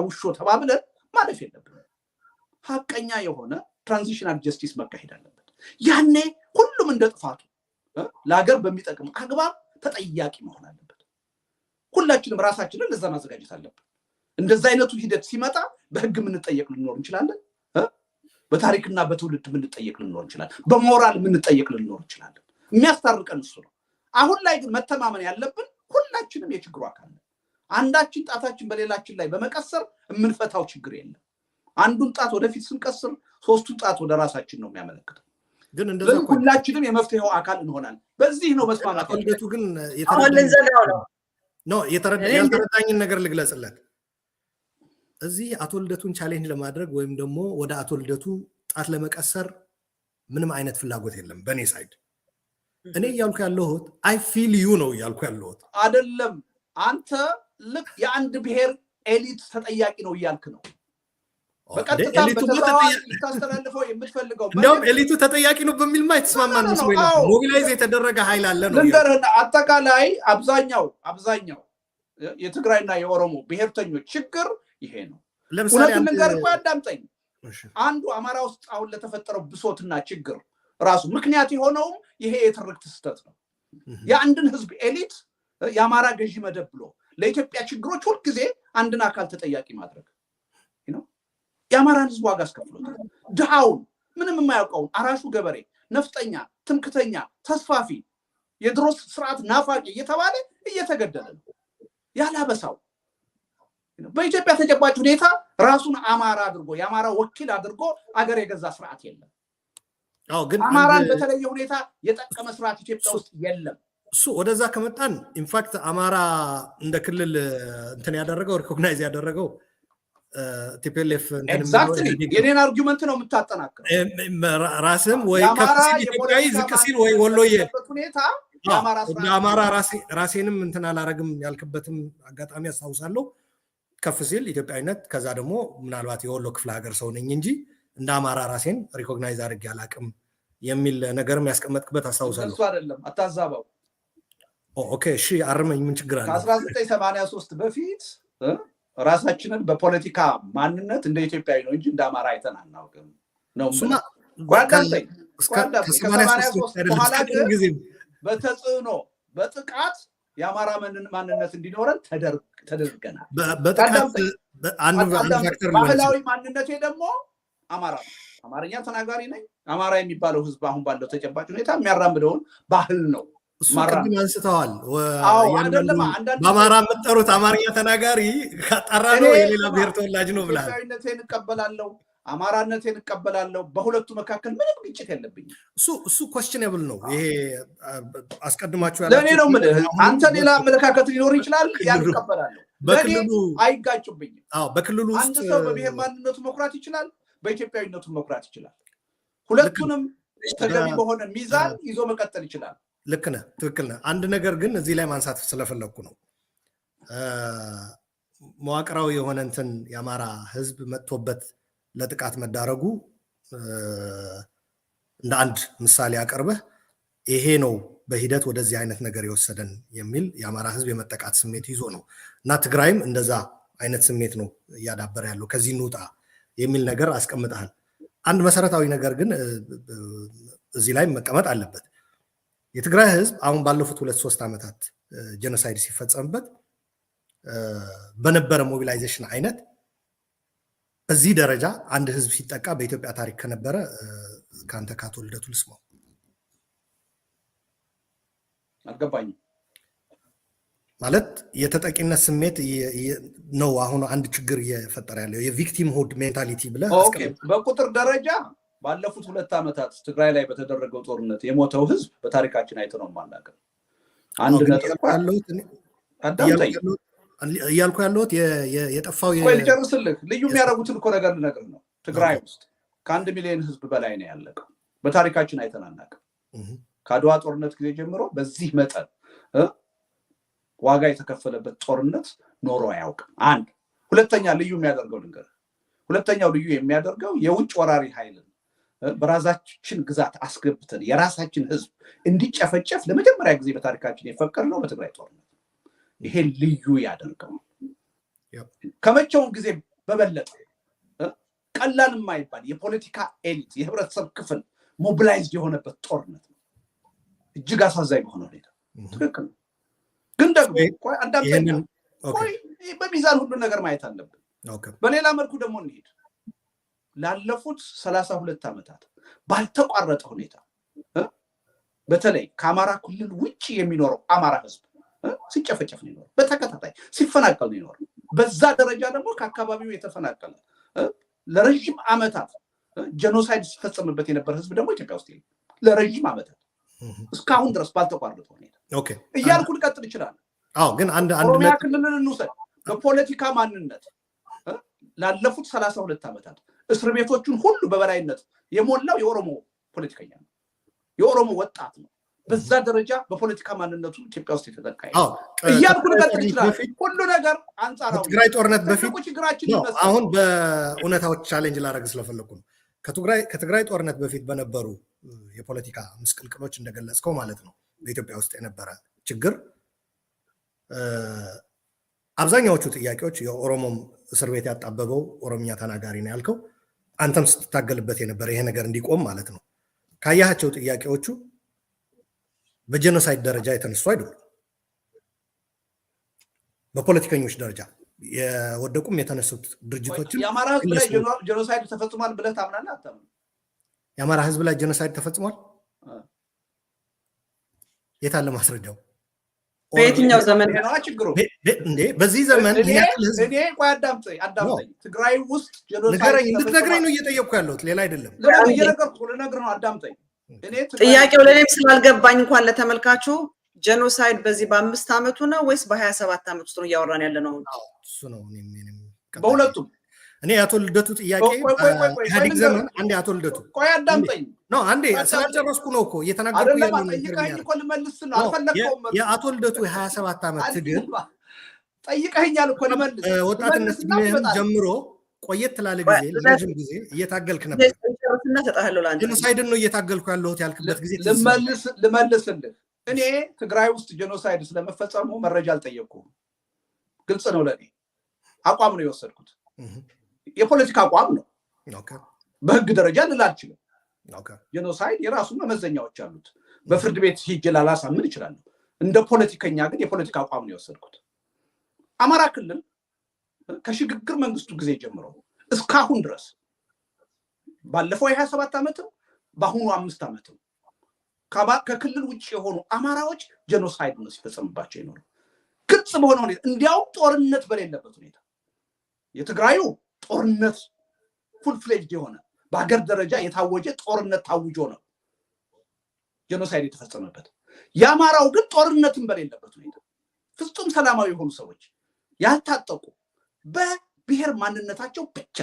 ውሾ ተባብለን ማለፍ የለብንም። ሀቀኛ የሆነ transitional justice መካሄድ አለበት። ያኔ ሁሉም እንደ ጥፋቱ ለሀገር በሚጠቅም አግባብ ተጠያቂ መሆን አለበት። ሁላችንም ራሳችንን ለዛ ማዘጋጀት አለብን። እንደዛ አይነቱ ሂደት ሲመጣ በህግ የምንጠየቅ ልንኖር እንችላለን። በታሪክና በትውልድ የምንጠየቅ ልንኖር እንችላለን። በሞራል የምንጠየቅ ልንኖር እንችላለን። የሚያስታርቀን እሱ ነው። አሁን ላይ ግን መተማመን ያለብን ሁላችንም የችግሩ አካል ነን። አንዳችን ጣታችን በሌላችን ላይ በመቀሰር የምንፈታው ችግር የለም። አንዱን ጣት ወደፊት ስንቀስር ሶስቱ ጣት ወደ ራሳችን ነው የሚያመለክተው። ግን እንደዛ ሁላችንም የመፍትሄው አካል እንሆናለን። በዚህ ነው መስማማት። ልደቱ ግን አሁን ልንዘጋው ነው። No፣ ያልተረዳኝን ነገር ልግለጽለት። እዚህ አቶ ልደቱን challenge ለማድረግ ወይም ደግሞ ወደ አቶ ልደቱ ጣት ለመቀሰር ምንም አይነት ፍላጎት የለም በእኔ side። እኔ እያልኩ ያለሁት I feel you ነው እያልኩ ያለሁት። አይደለም፣ አንተ ልክ የአንድ ብሔር elite ተጠያቂ ነው እያልክ ነው። በቀጥታ በተዘዋዋሪ ልታስተላልፈው የምትፈልገው እንዲያውም elite ኡ ተጠያቂ ነው በሚልማ የተስማማን መስሎኝ ነው። Mobilize የተደረገ ኃይል አለ ነው። ልንገርህና አጠቃላይ አብዛኛው የትግራይና የኦሮሞ ብሔርተኞች ችግር ይሄ ነው። እውነቱን ልንገርህ፣ ቆይ አዳምጠኝ። አንዱ አማራ ውስጥ አሁን ለተፈጠረው ብሶትና ችግር ራሱ ምክንያት የሆነውም ይሄ የትርክት ስህተት ነው። የአንድን ህዝብ elite የአማራ ገዢ መደብ ብሎ ለኢትዮጵያ ችግሮች ሁልጊዜ አንድን አካል ተጠያቂ ማድረግ የአማራን ህዝብ ዋጋ አስከፍሎታል። ድሃውን፣ ምንም የማያውቀውን አራሹ ገበሬ ነፍጠኛ፣ ትምክተኛ፣ ተስፋፊ፣ የድሮ ስርዓት ናፋቂ እየተባለ እየተገደለ ነው ያላበሳው። በኢትዮጵያ ተጨባጭ ሁኔታ ራሱን አማራ አድርጎ፣ የአማራ ወኪል አድርጎ አገር የገዛ ስርዓት የለም። ግን አማራን በተለየ ሁኔታ የጠቀመ ስርዓት ኢትዮጵያ ውስጥ የለም። እሱ ወደዛ ከመጣን in fact አማራ እንደ ክልል እንትን ያደረገው፣ recognize ያደረገው TPLF። Exactly፣ የኔን argument ነው የምታጠናክረው። ራስም ወይ ከፍ ሲል ኢትዮጵያዊ፣ ዝቅ ሲል ወይ ወሎዬ ሁኔታ አማራ ራሴንም እንትን አላረግም ያልክበትም አጋጣሚ አስታውሳለሁ። ከፍ ሲል ኢትዮጵያዊነት፣ ከዛ ደግሞ ምናልባት የወሎ ክፍለ ሀገር ሰው ነኝ እንጂ እንደ አማራ ራሴን recognize አድርጌ አላቅም የሚል ነገርም ያስቀመጥክበት አስታውሳለሁ። እሱ አይደለም፣ አታዛባው። Okay፣ እሺ፣ አርመኝ፣ ምን ችግር አለ? ከ1983 በፊት ራሳችንን በፖለቲካ ማንነት እንደ ኢትዮጵያዊ ነው እንጂ እንደ አማራ አይተን አናውቅም ነው። በኋላ ግን በተጽዕኖ፣ በጥቃት የአማራ ማንነት እንዲኖረን ተደርገናል። ባህላዊ ማንነቴ ደግሞ አማራ ነው። አማርኛ ተናጋሪ ነኝ። አማራ የሚባለው ህዝብ አሁን ባለው ተጨባጭ ሁኔታ የሚያራምደውን ባህል ነው። እሱ ቅድም አንስተዋል። በአማራ የምትጠሩት አማርኛ ተናጋሪ ካጣራ ነው የሌላ ብሔር ተወላጅ ነው ብለሃል። ኢትዮጵያዊነቴን እቀበላለሁ፣ አማራነቴን እቀበላለሁ። በሁለቱ መካከል ምንም ግጭት የለብኝም። እሱ questionable ነው። ይሄ አስቀድማችሁ ለእኔ ነው የምልህ። አንተ ሌላ አመለካከት ሊኖር ይችላል፣ ያን እቀበላለሁ። ለእኔ አይጋጩብኝም። በክልሉ ውስጥ አንድ ሰው በብሔር ማንነቱ መኩራት ይችላል፣ በኢትዮጵያዊነቱ መኩራት ይችላል። ሁለቱንም ተገቢ በሆነ ሚዛን ይዞ መቀጠል ይችላል። ልክ ነህ፣ ትክክል ነህ። አንድ ነገር ግን እዚህ ላይ ማንሳት ስለፈለግኩ ነው። መዋቅራዊ የሆነ እንትን የአማራ ህዝብ መጥቶበት ለጥቃት መዳረጉ እንደ አንድ ምሳሌ አቀርበህ ይሄ ነው በሂደት ወደዚህ አይነት ነገር የወሰደን የሚል፣ የአማራ ህዝብ የመጠቃት ስሜት ይዞ ነው እና ትግራይም እንደዛ አይነት ስሜት ነው እያዳበረ ያለው፣ ከዚህ እንውጣ የሚል ነገር አስቀምጠሃል። አንድ መሰረታዊ ነገር ግን እዚህ ላይ መቀመጥ አለበት። የትግራይ ህዝብ አሁን ባለፉት 2-3 ዓመታት genocide ሲፈጸምበት በነበረ mobilization አይነት በዚህ ደረጃ አንድ ህዝብ ሲጠቃ በኢትዮጵያ ታሪክ ከነበረ ከአንተ ከአቶ ልደቱ ልስማው። አልገባኝም። ማለት የተጠቂነት ስሜት ነው አሁን አንድ ችግር እየፈጠረ ያለው፣ የ victimhood mentality ብለህ። በቁጥር ደረጃ ባለፉት 2 ዓመታት ትግራይ ላይ በተደረገው ጦርነት የሞተው ህዝብ በታሪካችን አይተነው አናውቅም። አንድ ነጥብ አዳምጠኝ። እያልኩ ያለሁት የጠፋው ቆይ ልጨርስልህ። ልዩ የሚያደርጉትን እኮ ነገር ልነግርህ ነው። ትግራይ ውስጥ ከ1 ሚሊዮን ህዝብ በላይ ነው ያለቀው። በታሪካችን አይተን አናውቅም። ከአድዋ ጦርነት ጊዜ ጀምሮ በዚህ መጠን ዋጋ የተከፈለበት ጦርነት ኖሮ አያውቅም። አንድ ሁለተኛ ልዩ የሚያደርገው ልንገርህ። ሁለተኛው ልዩ የሚያደርገው የውጭ ወራሪ ኃይልን በራሳችን ግዛት አስገብተን የራሳችን ህዝብ እንዲጨፈጨፍ ለመጀመሪያ ጊዜ በታሪካችን የፈቀድነው በትግራይ ጦርነት። ይሄ ልዩ ያደርገው። ከመቼውም ጊዜ በበለጠ ቀላል የማይባል የፖለቲካ elite፣ የህብረተሰብ ክፍል mobilized የሆነበት ጦርነት ነው። እጅግ አሳዛኝ በሆነ ሁኔታ ትክክል ነው። ግን ደግሞ አዳምጠኝ፣ ቆይ፣ በሚዛን ሁሉን ነገር ማየት አለብን። በሌላ መልኩ ደግሞ እንሂድ። ላለፉት 32 ዓመታት ባልተቋረጠ ሁኔታ በተለይ ከአማራ ክልል ውጭ የሚኖረው አማራ ህዝብ ሲጨፈጨፍ ነው የኖረው። በተከታታይ ሲፈናቀል ነው የኖረው። በዛ ደረጃ ደግሞ ከአካባቢው የተፈናቀለ፣ ለረዥም ዓመታት genocide ሲፈጸምበት የነበረ ህዝብ ደግሞ ኢትዮጵያ ውስጥ የለም። ለረዥም ዓመታት እስካሁን ድረስ ባልተቋረጠ ሁኔታ እያልኩ ልቀጥል እችላለሁ። አዎ፣ ግን አንድ አንድ ኦሮሚያ ክልልን እንውሰድ። በፖለቲካ ማንነት ላለፉት 32 ዓመታት እስር ቤቶቹን ሁሉ በበላይነት የሞላው የኦሮሞ ፖለቲከኛ ነው፣ የኦሮሞ ወጣት ነው። በዛ ደረጃ በፖለቲካ ማንነቱ ኢትዮጵያ ውስጥ የተጠቃ እያልኩ ልቀጥል ይችላል። ሁሉ ነገር አንጻራዊ። ከትግራይ ጦርነት በፊት ችግራችን አሁን በእውነታዎች challenge ላደርግ ስለፈለግኩ ነው። ከትግራይ ጦርነት በፊት በነበሩ የፖለቲካ ምስቅልቅሎች እንደገለጽከው ማለት ነው፣ በኢትዮጵያ ውስጥ የነበረ ችግር አብዛኛዎቹ ጥያቄዎች የኦሮሞም እስር ቤት ያጣበበው ኦሮምኛ ተናጋሪ ነው ያልከው፣ አንተም ስትታገልበት የነበረ ይሄ ነገር እንዲቆም ማለት ነው። ካያቸው ጥያቄዎቹ በ genocide ደረጃ የተነሱ አይደሉም። በፖለቲከኞች ደረጃ የወደቁም የተነሱት ድርጅቶችም የአማራ ህዝብ ላይ genocide ተፈጽሟል ብለህ ታምናለህ አታምንም? የአማራ ህዝብ ላይ genocide ተፈጽሟል? የት አለ ማስረጃው? በየትኛው ዘመን? ችግሩ እንዴ፣ በዚህ ዘመን እኔ ቆይ፣ አዳምጠኝ አዳምጠኝ። ትግራይ ውስጥ ንገረኝ፣ እንድትነግረኝ ነው እየጠየቅኩ ያለሁት፣ ሌላ አይደለም። እየነገርኩህ ልነግርህ ነው፣ አዳምጠኝ። ጥያቄው ለእኔም ስላልገባኝ እንኳን ለተመልካቹ፣ genocide በዚህ በ5 ዓመቱ ነው ወይስ በ27 ዓመት ውስጥ ነው እያወራን ያለ ነው? እሱ ነው። በሁለቱም። እኔ የአቶ ልደቱ ጥያቄ ኢህአዴግ ዘመን፣ አንዴ አቶ ልደቱ። ቆይ አዳምጠኝ። ነው፣ አንዴ ስላልጨረስኩ ነው እኮ እየተናገርኩ። ያለው ጠይቀኸኝ እኮ ልመልስ ነው፣ አልፈለግከውም። የአቶ ልደቱ የ27 ዓመት ትግል ጠይቀኸኛል እኮ፣ ልመልስ። ወጣትነት እድሜህም ጀምሮ ቆየት ላለ ጊዜ፣ ለረጅም ጊዜ እየታገልክ ነበር። Genocide ን ነው እየታገልኩ ያለሁት ያልክበት ጊዜ። ልመልስልህ። እኔ ትግራይ ውስጥ genocide ስለመፈጸሙ መረጃ አልጠየቅኩም። ግልጽ ነው ለእኔ፣ አቋም ነው የወሰድኩት። የፖለቲካ አቋም ነው። በህግ ደረጃ ልል አልችልም። Genocide የራሱ መመዘኛዎች አሉት። በፍርድ ቤት ሂጄ ላላሳምን እችላለሁ። እንደ ፖለቲከኛ ግን የፖለቲካ አቋም ነው የወሰድኩት። አማራ ክልል ከሽግግር መንግስቱ ጊዜ ጀምሮ እስካሁን ድረስ፣ ባለፈው የ27 ዓመትም በአሁኑ 5 ዓመትም፣ ከክልል ውጭ የሆኑ አማራዎች genocide ነው ሲፈጸምባቸው የኖሩ፣ ግልጽ በሆነ ሁኔታ፣ እንዲያውም ጦርነት በሌለበት ሁኔታ። የትግራዩ ጦርነት full fledged የሆነ በሀገር ደረጃ የታወጀ ጦርነት ታውጆ ነው genocide የተፈጸመበት። የአማራው ግን ጦርነትን በሌለበት ሁኔታ ፍጹም ሰላማዊ የሆኑ ሰዎች፣ ያልታጠቁ፣ በብሔር ማንነታቸው ብቻ፣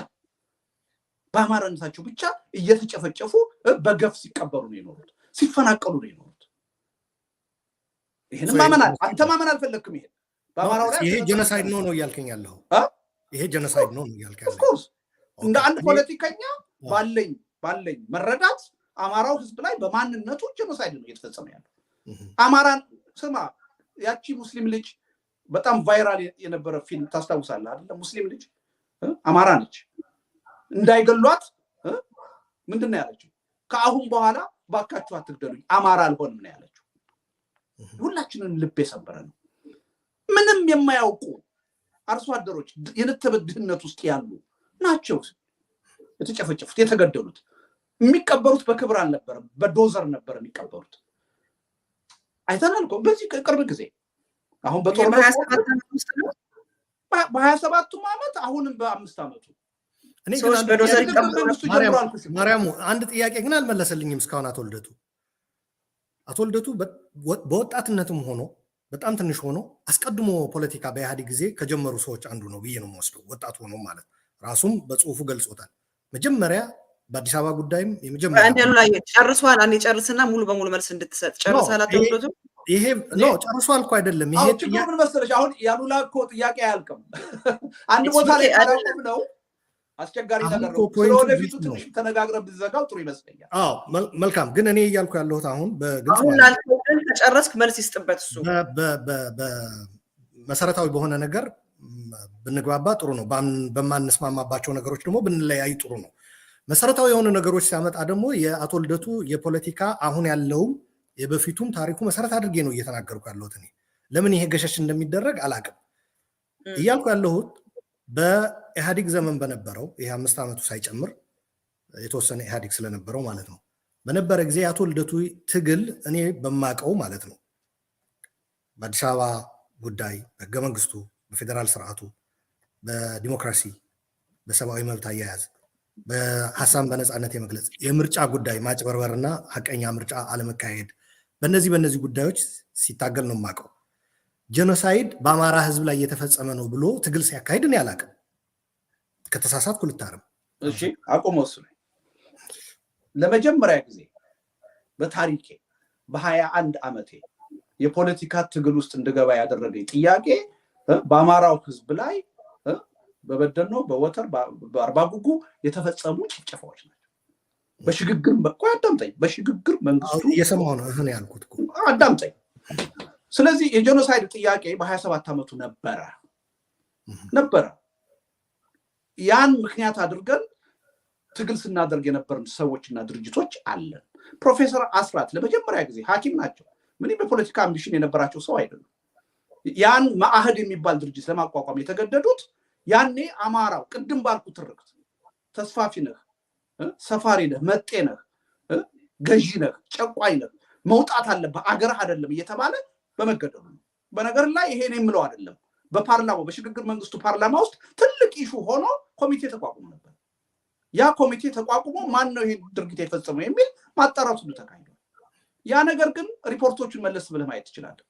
በአማራነታቸው ብቻ እየተጨፈጨፉ በገፍ ሲቀበሩ ነው የኖሩት፣ ሲፈናቀሉ ነው የኖሩት። ይህንም ማመን አንተ ማመን አልፈለግክም። ይሄን በአማራው ላይ ይሄ genocide ነው ነው እያልከኝ ያለኸው? ይሄ genocide ነው እያልከኝ ያለኸው? Of course፣ እንደ አንድ ፖለቲከኛ ባለኝ መረዳት አማራው ህዝብ ላይ በማንነቱ genocide ነው እየተፈጸመ ያለው። አማራን ስማ፣ ያቺ ሙስሊም ልጅ በጣም viral የነበረ ፊልም ታስታውሳለህ አይደለ? ሙስሊም ልጅ አማራ ነች። እንዳይገሏት ምንድን ነው ያለችው? "ከአሁን በኋላ ባካችሁ አትግደሉኝ፣ አማራ አልሆንም" ነው ያለችው። ሁላችንንም ልብ የሰበረ ነው። ምንም የማያውቁ አርሶ አደሮች፣ የነተበ ድህነት ውስጥ ያሉ ናቸው የተጨፈጨፉት፣ የተገደሉት። የሚቀበሩት በክብር አልነበረም፣ በዶዘር ነበር የሚቀበሩት። አይተናል እኮ በዚህ ቅርብ ጊዜ፣ አሁን በጦርነት በ27ቱም ዓመት አሁንም በ5 ዓመቱ። ማርያሙ፣ አንድ ጥያቄ ግን አልመለሰልኝም እስካሁን አቶ ልደቱ። አቶ ልደቱ በወጣትነትም ሆኖ፣ በጣም ትንሽ ሆኖ፣ አስቀድሞ ፖለቲካ በኢህአዴግ ጊዜ ከጀመሩ ሰዎች አንዱ ነው ብዬ ነው የምወስደው። ወጣት ሆኖ ማለት፣ ራሱም በጽሁፉ ገልጾታል። መጀመሪያ በአዲስ አበባ ጉዳይም የመጀመሪያ ላይ ጨርሷል። አንዴ ጨርስና ሙሉ በሙሉ መልስ እንድትሰጥ። ጨርሷል አቶ ልደቱ? ይሄ no፣ ጨርሷል እኮ አይደለም። ይሄ ችግሩ ምን መሰለሽ፣ አሁን ያሉላ እኮ ጥያቄ አያልቅም። አንድ ቦታ ላይ ካላቆም ነው አስቸጋሪ ነገር ነው። ስለወደፊቱ ትንሽ ተነጋግረን ብንዘጋው ጥሩ ይመስለኛል። አዎ፣ መልካም። ግን እኔ እያልኩ ያለሁት አሁን በግልጽ አሁን ላልከው ግን ከጨረስክ መልስ ይስጥበት እሱ። መሰረታዊ በሆነ ነገር ብንግባባ ጥሩ ነው። በማንስማማባቸው ነገሮች ደግሞ ብንለያይ ጥሩ ነው። መሰረታዊ የሆኑ ነገሮች ሲያመጣ ደግሞ የአቶ ልደቱ የፖለቲካ አሁን ያለውም የበፊቱም ታሪኩ መሰረት አድርጌ ነው እየተናገርኩ ያለሁት። እኔ ለምን ይሄ ገሸሽ እንደሚደረግ አላቅም። እያልኩ ያለሁት በኢህአዲግ ዘመን በነበረው ይሄ 5 ዓመቱ ሳይጨምር የተወሰነ ኢህአዲግ ስለነበረው ማለት ነው፣ በነበረ ጊዜ የአቶ ልደቱ ትግል እኔ በማቀው ማለት ነው በአዲስ አበባ ጉዳይ፣ በህገ መንግስቱ፣ በፌዴራል ስርዓቱ፣ በዲሞክራሲ፣ በሰብአዊ መብት አያያዝ፣ በሀሳብን በነፃነት የመግለጽ፣ የምርጫ ጉዳይ ማጭበርበርና ሀቀኛ ምርጫ አለመካሄድ፣ በእነዚህ ጉዳዮች ሲታገል ነው የማውቀው። Genocide በአማራ ህዝብ ላይ እየተፈጸመ ነው ብሎ ትግል ሲያካሂድ እኔ አላውቅም። ከተሳሳትኩ ልታረም። እሺ፣ አቁመው እሱ ላይ። ለመጀመሪያ ጊዜ በታሪኬ በ21 ዓመቴ የፖለቲካ ትግል ውስጥ እንድገባ ያደረገኝ ጥያቄ በአማራው ህዝብ ላይ በበደኖ፣ በወተር፣ በአርባ ጉጉ የተፈጸሙ ጭፍጨፋዎች ናቸው። በሽግግር፣ ቆይ አዳምጠኝ። በሽግግር መንግስቱ እየሰማሁ ነው እህን ያልኩት እኮ። አዳምጠኝ። ስለዚህ የ genocide ጥያቄ በ27 ዓመቱ ነበረ ነበረ። ያን ምክንያት አድርገን ትግል ስናደርግ የነበርን ሰዎችና ድርጅቶች አለን። ፕሮፌሰር አስራት ለመጀመሪያ ጊዜ፣ ሐኪም ናቸው። ምንም የፖለቲካ ambition የነበራቸው ሰው አይደሉም። ያን መአህድ የሚባል ድርጅት ለማቋቋም የተገደዱት ያኔ አማራው ቅድም ባልኩ ትርክት ተስፋፊ ነህ፣ ሰፋሪ ነህ፣ መጤ ነህ፣ ገዢ ነህ፣ ጨቋኝ ነህ፣ መውጣት አለብህ፣ አገርህ አይደለም እየተባለ በመገደሉ ነው። በነገር ላይ ይሄን የምለው አይደለም። በፓርላማው፣ በሽግግር መንግስቱ ፓርላማ ውስጥ ትልቅ issue ሆኖ ኮሚቴ ተቋቁሞ ነበር። ያ ኮሚቴ ተቋቁሞ ማን ነው ይሄን ድርጊት የፈጸመው የሚል ማጣራት ሁሉ ተካሂዷል። ያ ነገር ግን ሪፖርቶቹን መለስ ብለህ ማየት ትችላለህ።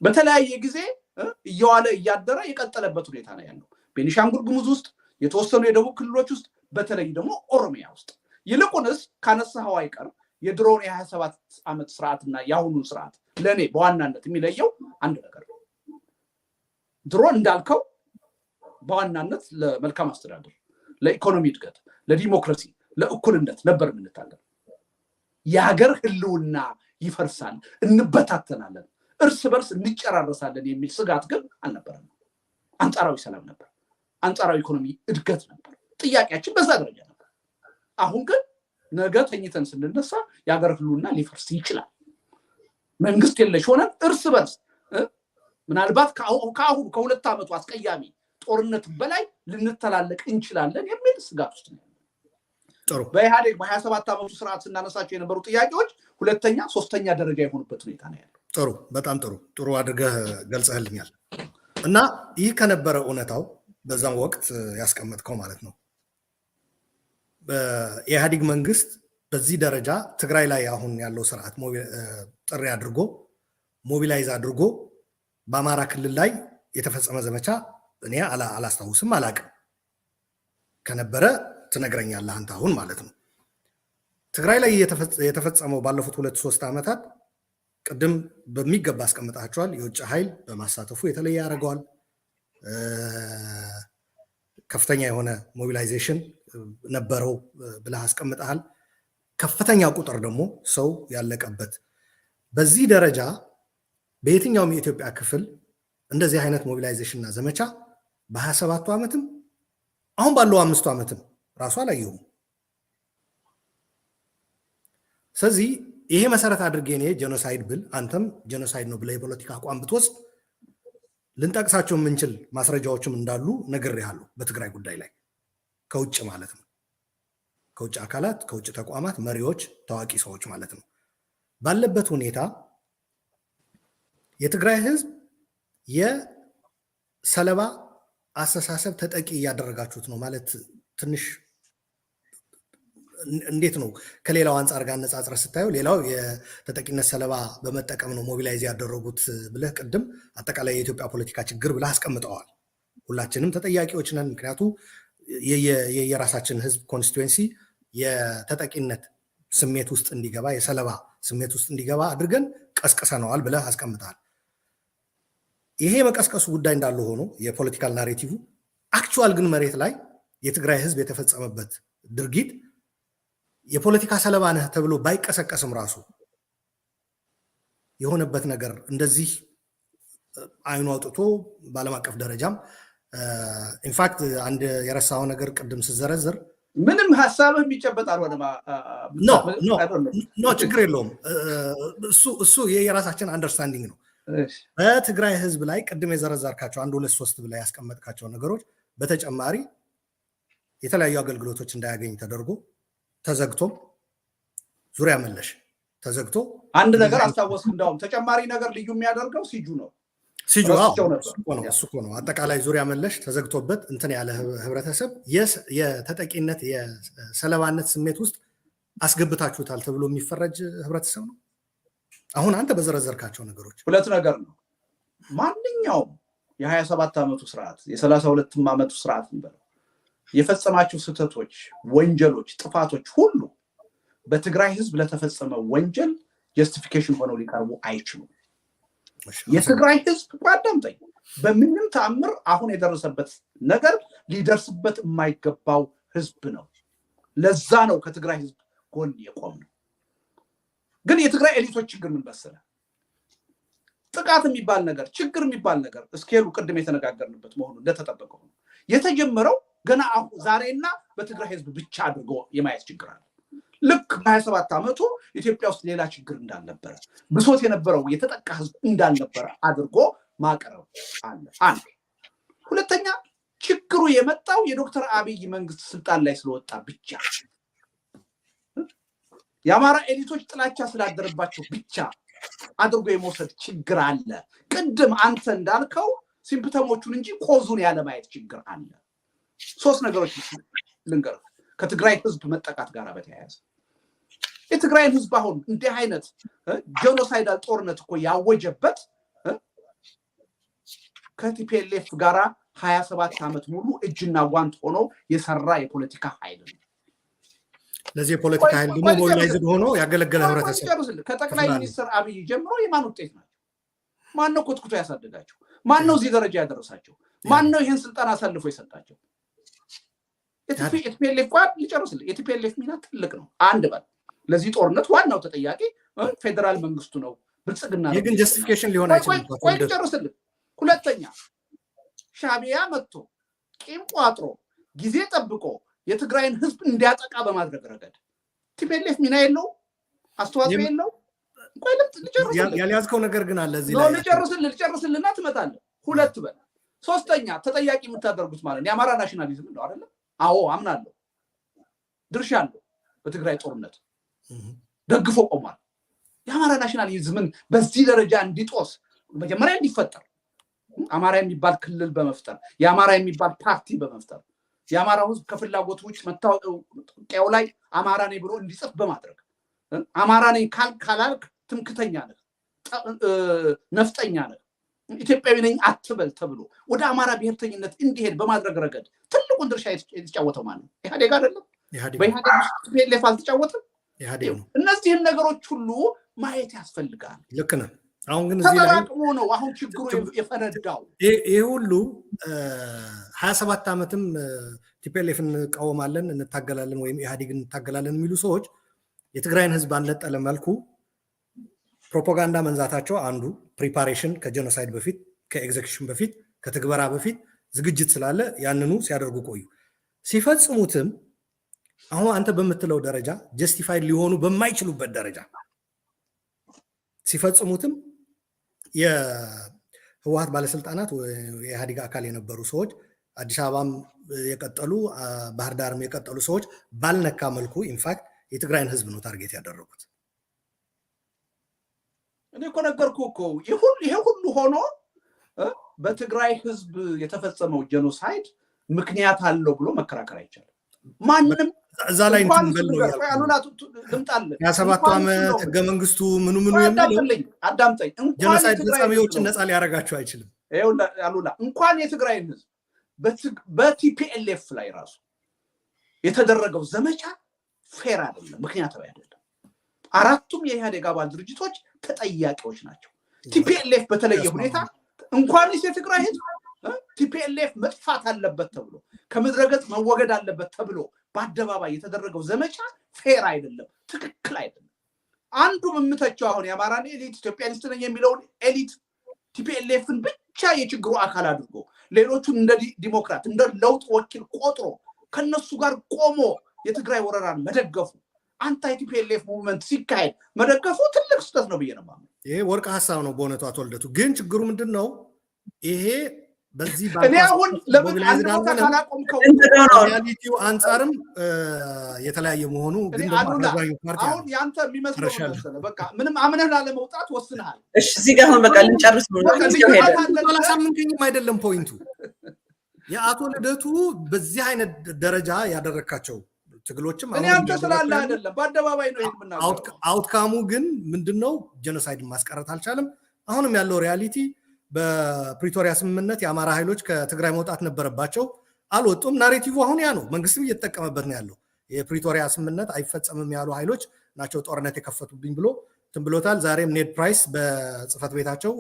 በተለያየ ጊዜ እየዋለ እያደረ የቀጠለበት ሁኔታ ነው ያለው። ቤኒሻንጉል ጉሙዝ ውስጥ፣ የተወሰኑ የደቡብ ክልሎች ውስጥ፣ በተለይ ደግሞ ኦሮሚያ ውስጥ። ይልቁንስ ካነሳኸው አይቀር የድሮውን የ27 ዓመት ስርዓትና የአሁኑን ስርዓት ለእኔ በዋናነት የሚለየው አንድ ነገር ነው። ድሮ እንዳልከው በዋናነት ለመልካም አስተዳደር፣ ለኢኮኖሚ እድገት፣ ለዲሞክራሲ፣ ለእኩልነት ነበር የምንታገል። የሀገር ህልውና ይፈርሳል፣ እንበታተናለን፣ እርስ በርስ እንጨራረሳለን የሚል ስጋት ግን አልነበረም። አንጻራዊ ሰላም ነበር፣ አንጻራዊ ኢኮኖሚ እድገት ነበር። ጥያቄያችን በዛ ደረጃ ነበር። አሁን ግን ነገ ተኝተን ስንነሳ የሀገር ህልውና ሊፈርስ ይችላል። መንግስት የለሽ ሆነን እርስ በርስ ምናልባት ከአሁኑ ከ2 ዓመቱ አስቀያሚ ጦርነት በላይ ልንተላለቅ እንችላለን የሚል ስጋት ውስጥ ነው። በኢህአዴግ በ27 ዓመቱ ስርዓት ስናነሳቸው የነበሩ ጥያቄዎች ሁለተኛ ሶስተኛ ደረጃ የሆኑበት ሁኔታ ነው ያለው። ጥሩ፣ በጣም ጥሩ፣ ጥሩ አድርገህ ገልጸህልኛል። እና ይህ ከነበረ እውነታው በዛም ወቅት ያስቀመጥከው ማለት ነው፣ የኢህአዴግ መንግስት በዚህ ደረጃ ትግራይ ላይ አሁን ያለው ስርዓት ጥሪ አድርጎ፣ mobilize አድርጎ በአማራ ክልል ላይ የተፈጸመ ዘመቻ እኔ አላስታውስም፣ አላቅም። ከነበረ ትነግረኛለህ አንተ አሁን ማለት ነው። ትግራይ ላይ የተፈጸመው ባለፉት 2-3 ዓመታት ቅድም በሚገባ አስቀምጣቸዋል። የውጭ ኃይል በማሳተፉ የተለየ ያደርገዋል። ከፍተኛ የሆነ mobilization ነበረው ብለህ አስቀምጠሃል። ከፍተኛ ቁጥር ደግሞ ሰው ያለቀበት፣ በዚህ ደረጃ በየትኛውም የኢትዮጵያ ክፍል እንደዚህ አይነት mobilization እና ዘመቻ በ27ቱ ዓመትም አሁን ባለው 5ቱ ዓመትም ራሱ አላየሁም። ስለዚህ ይሄ መሰረት አድርጌ እኔ genocide ብል፣ አንተም genocide ነው ብለህ የፖለቲካ አቋም ብትወስድ ልንጠቅሳቸው የምንችል ማስረጃዎችም እንዳሉ ነግሬሃለሁ። በትግራይ ጉዳይ ላይ ከውጭ ማለት ነው፣ ከውጭ አካላት፣ ከውጭ ተቋማት፣ መሪዎች፣ ታዋቂ ሰዎች ማለት ነው። ባለበት ሁኔታ የትግራይ ህዝብ የሰለባ አስተሳሰብ ተጠቂ እያደረጋችሁት ነው ማለት ትንሽ እንዴት ነው? ከሌላው አንጻር ጋር አነጻጽረህ ስታየው ሌላው የተጠቂነት ሰለባ በመጠቀም ነው mobilize ያደረጉት ብለህ ቅድም አጠቃላይ የኢትዮጵያ ፖለቲካ ችግር ብለህ አስቀምጠዋል። ሁላችንም ተጠያቂዎች ነን። ምክንያቱ የየራሳችን ህዝብ constituency የተጠቂነት ስሜት ውስጥ እንዲገባ፣ የሰለባ ስሜት ውስጥ እንዲገባ አድርገን ቀስቅሰነዋል ብለህ አስቀምጠሃል። ይሄ የመቀስቀሱ ጉዳይ እንዳለ ሆኖ የ political narrative፣ actual ግን መሬት ላይ የትግራይ ህዝብ የተፈጸመበት ድርጊት የፖለቲካ ሰለባ ነህ ተብሎ ባይቀሰቀስም ራሱ የሆነበት ነገር እንደዚህ አይኑ አውጥቶ በዓለም አቀፍ ደረጃም in fact አንድ የረሳው ነገር ቅድም ስዘረዝር ምንም ሀሳብህ የሚጨበጥ አልሆነም። No፣ ችግር የለውም። እሱ የራሳችን understanding ነው። በትግራይ ህዝብ ላይ ቅድም የዘረዘርካቸው አንድ፣ ሁለት፣ ሶስት ብለህ ያስቀመጥካቸው ነገሮች በተጨማሪ የተለያዩ አገልግሎቶች እንዳያገኝ ተደርጎ ተዘግቶም፣ ዙሪያ መለሽ ተዘግቶ አንድ ነገር አስታወስክ። እንዳውም ተጨማሪ ነገር ልዩ የሚያደርገው siege ኡ ነው። Siege ኡ ነው፣ እሱ እኮ ነው። አጠቃላይ ዙሪያ መለሽ ተዘግቶበት እንትን ያለ ህብረተሰብ የተጠቂነት የሰለባነት ስሜት ውስጥ አስገብታችሁታል ተብሎ የሚፈረጅ ህብረተሰብ ነው። አሁን አንተ በዘረዘርካቸው ነገሮች። ሁለት ነገር ነው። ማንኛውም የ27 ዓመቱ ስርዓት፣ የ32ም ዓመቱ ስርዓት እንበለው፣ የፈጸማቸው ስህተቶች፣ ወንጀሎች፣ ጥፋቶች ሁሉ በትግራይ ህዝብ ለተፈጸመ ወንጀል justification ሆነው ሊቀርቡ አይችሉም። የትግራይ ህዝብ፣ አዳምጠኝ፣ በምንም ተአምር አሁን የደረሰበት ነገር ሊደርስበት የማይገባው ህዝብ ነው። ለዛ ነው ከትግራይ ህዝብ ጎን የቆምነው። ግን የትግራይ elite ኦች ችግር ምን መሰለህ? ጥቃት የሚባል ነገር፣ ችግር የሚባል ነገር scale ኡ ቅድም የተነጋገርንበት መሆኑ እንደተጠበቀ ሆኖ የተጀመረው ገና ዛሬና በትግራይ ህዝብ ብቻ አድርጎ የማየት ችግር አለ። ልክ በ27 ዓመቱ ኢትዮጵያ ውስጥ ሌላ ችግር እንዳልነበረ፣ ብሶት የነበረው የተጠቃ ህዝብ እንዳልነበረ አድርጎ ማቅረብ አለ። አንድ። ሁለተኛ፣ ችግሩ የመጣው የዶክተር አብይ መንግስት ስልጣን ላይ ስለወጣ ብቻ፣ የአማራ elite ኦች ጥላቻ ስላደረባቸው ብቻ አድርጎ የመውሰድ ችግር አለ። ቅድም አንተ እንዳልከው symptom ኦቹን እንጂ cause ኡን ያለማየት ችግር አለ። ሶስት ነገሮች ልንገርህ ከትግራይ ህዝብ መጠቃት ጋር በተያያዘ። የትግራይን ህዝብ አሁን እንዲህ አይነት genocidal ጦርነት እኮ ያወጀበት ከ TPLF ጋራ 27 ዓመት ሙሉ እጅና ጓንት ሆኖ የሰራ የፖለቲካ ኃይል ነው። ለዚህ የፖለቲካ ኃይል ደግሞ mobilized ሆኖ ያገለገለ ህብረተሰብ ከጠቅላይ ሚኒስትር አብይ ጀምሮ የማን ውጤት ናቸው? ማነው ኮትኩቶ ያሳደጋቸው? ማን ነው እዚህ ደረጃ ያደረሳቸው? ማን ነው ይህን ስልጣን አሳልፎ የሰጣቸው? የ TPLF፣ ልጨርስልህ፣ የ TPLF ሚና ትልቅ ነው። አንድ በል። ለዚህ ጦርነት ዋናው ተጠያቂ ፌዴራል መንግስቱ ነው፣ ብልጽግና ነው። ይህ ግን justification ሊሆን አይችልም። ቆይ ልጨርስልህ። ሁለተኛ፣ ሻቢያ መጥቶ ቂም ቋጥሮ ጊዜ ጠብቆ የትግራይን ህዝብ እንዲያጠቃ በማድረግ ረገድ TPLF ሚና የለው? አስተዋጽኦ የለው? ቆይ ልጨርስልህ። ያልያዝከው ነገር ግን አለ እዚህ ላይ። ልጨርስልህ፣ ልጨርስልህና ትመጣለህ። ሁለት በል። ሶስተኛ፣ ተጠያቂ የምታደርጉት ማለት ነው የአማራ nationalism ነው አይደለም? አዎ፣ አምናለሁ። ድርሻ አለው። በትግራይ ጦርነት ደግፎ ቆሟል። የአማራ nationalism ን በዚህ ደረጃ እንዲጦስ፣ መጀመሪያ እንዲፈጠር አማራ የሚባል ክልል በመፍጠር፣ የአማራ የሚባል ፓርቲ በመፍጠር፣ የአማራው ህዝብ ከፍላጎቱ ውጭ መታወቂያው ላይ አማራ ነኝ ብሎ እንዲጽፍ በማድረግ፣ አማራ ነኝ ካላልክ ትምክተኛ ነህ፣ ነፍጠኛ ነህ፣ ኢትዮጵያዊ ነኝ አትበል ተብሎ ወደ አማራ ብሔርተኝነት እንዲሄድ በማድረግ ረገድ ትልቁን ድርሻ የተጫወተው ማን ነው? ኢህአዴግ አይደለም? በኢህአዴግ ውስጥ TPLF አልተጫወትም? እነዚህን ነገሮች ሁሉ ማየት ያስፈልጋል። ልክ ነህ። አሁን ግን ተጠራቅሞ ነው አሁን ችግሩ የፈነዳው። ይህ ሁሉ 27 ዓመትም TPLF እንቃወማለን፣ እንታገላለን ወይም ኢህአዴግ እንታገላለን የሚሉ ሰዎች የትግራይን ህዝብ ባልነጠለ መልኩ ፕሮፓጋንዳ መንዛታቸው አንዱ preparation፣ ከ genocide በፊት፣ ከ execution በፊት፣ ከትግበራ በፊት ዝግጅት ስላለ ያንኑ ሲያደርጉ ቆዩ። ሲፈጽሙትም አሁን አንተ በምትለው ደረጃ justified ሊሆኑ በማይችሉበት ደረጃ ሲፈጽሙትም የህወሀት ባለስልጣናት፣ የኢህአዴግ አካል የነበሩ ሰዎች፣ አዲስ አበባም የቀጠሉ፣ ባህር ዳርም የቀጠሉ ሰዎች ባልነካ መልኩ in fact የትግራይን ህዝብ ነው target ያደረጉት። እኔ እኮ ነገርኩህ እኮ፣ ይሄ ሁሉ ሆኖ በትግራይ ህዝብ የተፈጸመው genocide ምክንያት አለው ብሎ መከራከር አይቻልም። ማንም እዛ ላይ እንትን በል ነው። ልምጣልህ። 27ቱ ዓመት ህገ መንግስቱ ምኑ ምኑ የሚለው አዳምጠኝ። Genocide ፈጻሚዎችን ነፃ ሊያደርጋቸው አይችልም። አሉላ፣ እንኳን የትግራይን ህዝብ በ TPLF ላይ ራሱ የተደረገው ዘመቻ fair አይደለም፣ ምክንያታዊ አይደለም። አራቱም የኢህአዴግ አባል ድርጅቶች ተጠያቂዎች ናቸው። TPLF በተለየ ሁኔታ እንኳንስ የትግራይ ህዝብ፣ TPLF መጥፋት አለበት ተብሎ፣ ከምድረገጽ መወገድ አለበት ተብሎ በአደባባይ የተደረገው ዘመቻ fair አይደለም፣ ትክክል አይደለም። አንዱ የምተቸው አሁን የአማራን elite፣ Ethiopianist ነኝ የሚለውን elite፣ TPLF ን ብቻ የችግሩ አካል አድርጎ ሌሎቹን እንደ ዲሞክራት፣ እንደ ለውጥ ወኪል ቆጥሮ ከነሱ ጋር ቆሞ የትግራይ ወረራን መደገፉ፣ anti TPLF movement ሲካሄድ መደገፉ ትልቅ ስህተት ነው ብዬ ነው የማምነው። ይሄ ወርቅ ሀሳብ ነው በእውነቱ አቶ ልደቱ። ግን ችግሩ ምንድን ነው? ይሄ በዚህ እኔ አሁን ለምን አንድ ቦታ ካላቆምከው reality ው አንጻርም የተለያየ መሆኑ ግን አሉላ፣ አሁን ያንተ የሚመስለው መሰለህ፣ በቃ ምንም አምነህ ላለመውጣት ወስንሃል። እሺ፣ እዚህ ጋር አሁን በቃ ልንጨርስ ነው። አላሳምንከኝም አይደለም point ኡ። የአቶ ልደቱ በዚህ አይነት ደረጃ ያደረግካቸው ትግሎችም እኔ አንተ ስላለ አይደለም፣ በአደባባይ ነው ይሄን የምናገረው። Outcome ኡ ግን ምንድነው? Genocide ማስቀረት አልቻለም። አሁንም ያለው reality በፕሪቶሪያ ስምምነት የአማራ ኃይሎች ከትግራይ መውጣት ነበረባቸው፣ አልወጡም። Narrative አሁን ያ ነው። መንግስትም እየተጠቀመበት ነው ያለው። የፕሪቶሪያ ስምምነት አይፈጸምም ያሉ ኃይሎች ናቸው ጦርነት የከፈቱብኝ ብሎ እንትን ብሎታል። ዛሬም ኔድ ፕራይስ በጽህፈት ቤታቸው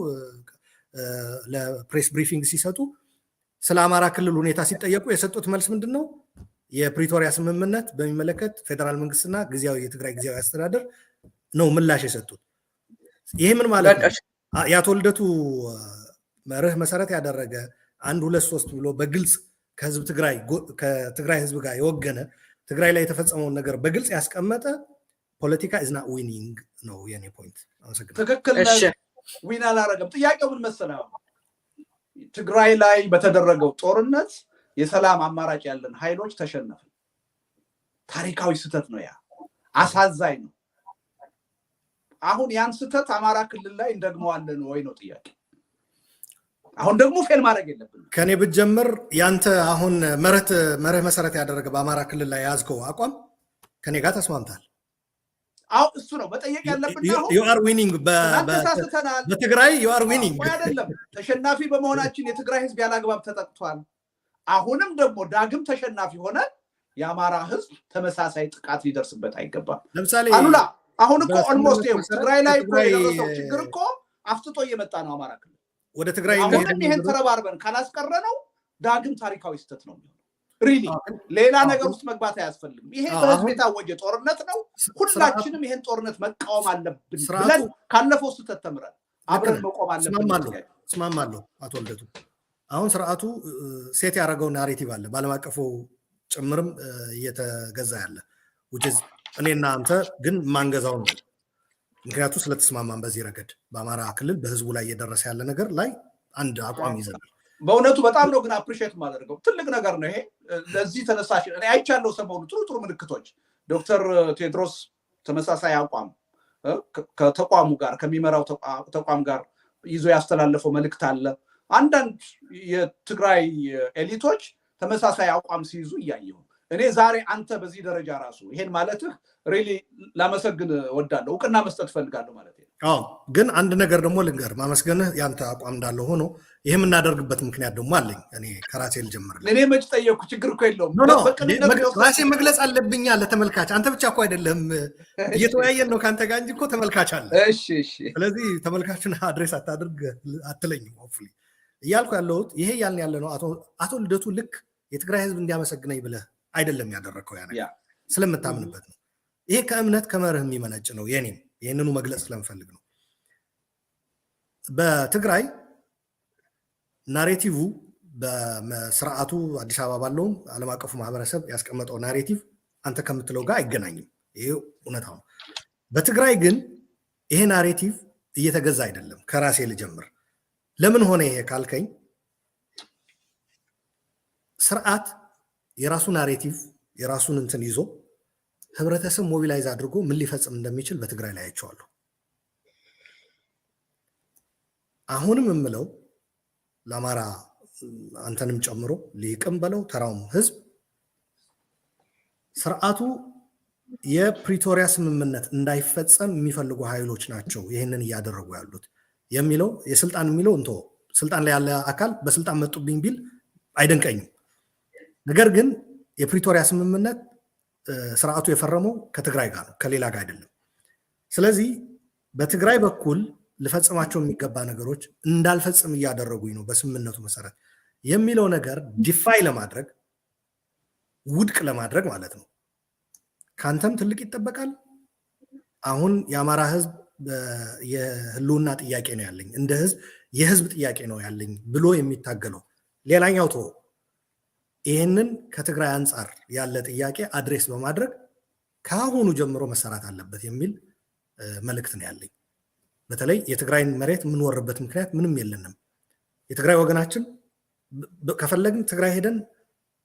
ለ press briefing ሲሰጡ ስለ አማራ ክልል ሁኔታ ሲጠየቁ የሰጡት መልስ ምንድን ነው? የፕሪቶሪያ ስምምነት በሚመለከት ፌዴራል መንግስትና ጊዜያዊ የትግራይ ጊዜያዊ አስተዳደር ነው ምላሽ የሰጡት። ይሄ ምን ማለት ነው? የአቶ ልደቱ መርህ መሰረት ያደረገ አንድ፣ ሁለት፣ ሶስት ብሎ በግልጽ ከህዝብ ትግራይ ከትግራይ ህዝብ ጋር የወገነ፣ ትግራይ ላይ የተፈጸመውን ነገር በግልጽ ያስቀመጠ ፖለቲካ is not winning ነው የኔ point። አመሰግናለሁ። ትክክል፣ win አላረገም። ጥያቄው ምን መሰለህ? ትግራይ ላይ በተደረገው ጦርነት የሰላም አማራጭ ያለን ኃይሎች ተሸነፍን። ታሪካዊ ስህተት ነው፣ ያ አሳዛኝ ነው። አሁን ያን ስህተት አማራ ክልል ላይ እንደግመዋለን ወይ ነው ጥያቄ። አሁን ደግሞ fail ማድረግ የለብንም። ከኔ ብትጀምር ያንተ አሁን መርህ መሰረት ያደረገ በአማራ ክልል ላይ የያዝከው አቋም ከኔ ጋር ተስማምታል። አሁን እሱ ነው መጠየቅ ያለብን። አሁን You are winning። ተሳስተናል። በትግራይ you are winning። አይደለም፣ ተሸናፊ በመሆናችን የትግራይ ህዝብ ያላግባብ ተጠቅቷል። አሁንም ደግሞ ዳግም ተሸናፊ ሆነ የአማራ ህዝብ ተመሳሳይ ጥቃት ሊደርስበት አይገባም። ለምሳሌ አሉላ፣ አሁን እኮ almost ትግራይ ላይ እኮ የደረሰው ችግር እኮ አፍጥጦ እየመጣ ነው አማራ ክልል። ወደ ትግራይ አሁንም ይሄን ተረባርበን ካላስቀረ ነው ዳግም ታሪካዊ ስህተት ነው የሚሆነው። Really ሌላ ነገር ውስጥ መግባት አያስፈልግም። ይሄ በህዝብ የታወጀ ጦርነት ነው። ሁላችንም ይሄን ጦርነት መቃወም አለብን ብለን ካለፈው ስህተት ተምረን አብረን መቆም አለብን። እስማማለሁ አቶ ልደቱ። አሁን ስርዓቱ set ያደረገው narrative አለ፣ በዓለም አቀፉ ጭምርም እየተገዛ ያለ፣ እኔና አንተ ግን ማንገዛው ነው። ምክንያቱ ስለተስማማን በዚህ ረገድ በአማራ ክልል በህዝቡ ላይ እየደረሰ ያለ ነገር ላይ አንድ አቋም ይዘናል። በእውነቱ በጣም ነው ግን appreciate የማደርገው፣ ትልቅ ነገር ነው ይሄ። ለዚህ ተነሳሽ እኔ አይቻለሁ ሰሞኑ ጥሩ ጥሩ ምልክቶች። ዶክተር ቴድሮስ ተመሳሳይ አቋም ከተቋሙ ጋር፣ ከሚመራው ተቋም ጋር ይዞ ያስተላለፈው መልእክት አለ። አንዳንድ የትግራይ elite ኦች ተመሳሳይ አቋም ሲይዙ እያየሁ፣ እኔ ዛሬ አንተ በዚህ ደረጃ ራሱ ይሄን ማለትህ really ላመሰግን እወዳለሁ፣ እውቅና መስጠት እፈልጋለሁ ማለት ነው። አዎ፣ ግን አንድ ነገር ደግሞ ልንገር፣ ማመስገንህ ያንተ አቋም እንዳለ ሆኖ ይህ የምናደርግበት ምክንያት ደግሞ አለኝ። እኔ ከራሴ ልጀምር። እኔ መች ጠየቅኩ? ችግር እኮ የለውም። ራሴ መግለጽ አለብኛ ለተመልካች። አንተ ብቻ እኮ አይደለም፣ እየተወያየን ነው ከአንተ ጋር እንጂ እኮ ተመልካች አለ። ስለዚህ ተመልካቹን address አታድርግ አትለኝም። Hopefully እያልኩ ያለሁት ይሄ እያልን ያለ ነው። አቶ ልደቱ፣ ልክ የትግራይ ህዝብ እንዲያመሰግነኝ ብለህ አይደለም ያደረግከው፣ ያ ነገር ስለምታምንበት ነው። ይሄ ከእምነት ከመርህ የሚመነጭ ነው። የኔም ይህንኑ መግለጽ ስለምፈልግ ነው። በትግራይ narrative በስርዓቱ አዲስ አበባ ባለውም ዓለም አቀፉ ማህበረሰብ ያስቀመጠው narrative አንተ ከምትለው ጋር አይገናኝም። ይሄ እውነታው ነው። በትግራይ ግን ይሄ narrative እየተገዛ አይደለም። ከራሴ ልጀምር። ለምን ሆነ ይሄ ካልከኝ ስርዓት የራሱ narrative የራሱን እንትን ይዞ ህብረተሰብ mobilize አድርጎ ምን ሊፈጽም እንደሚችል በትግራይ ላይ አይቼዋለሁ። አሁንም የምለው ለአማራ አንተንም ጨምሮ ሊቅም በለው ተራውም ህዝብ፣ ስርዓቱ የፕሪቶሪያ ስምምነት እንዳይፈጸም የሚፈልጉ ኃይሎች ናቸው ይህንን እያደረጉ ያሉት የሚለው፣ የስልጣን የሚለው እንቶ ስልጣን ላይ ያለ አካል በስልጣን መጡብኝ ቢል አይደንቀኝም። ነገር ግን የፕሪቶሪያ ስምምነት ስርዓቱ የፈረመው ከትግራይ ጋር ነው፣ ከሌላ ጋር አይደለም። ስለዚህ በትግራይ በኩል ልፈጽማቸው የሚገባ ነገሮች እንዳልፈጽም እያደረጉኝ ነው በስምምነቱ መሰረት የሚለው ነገር defy ለማድረግ፣ ውድቅ ለማድረግ ማለት ነው። ከአንተም ትልቅ ይጠበቃል። አሁን የአማራ ህዝብ የህልውና ጥያቄ ነው ያለኝ፣ እንደ ህዝብ የህዝብ ጥያቄ ነው ያለኝ ብሎ የሚታገለው ሌላኛው ተወው፣ ይህንን ከትግራይ አንጻር ያለ ጥያቄ address በማድረግ ከአሁኑ ጀምሮ መሰራት አለበት የሚል መልእክት ነው ያለኝ። በተለይ የትግራይን መሬት የምንወርበት ምክንያት ምንም የለንም። የትግራይ ወገናችን ከፈለግን ትግራይ ሄደን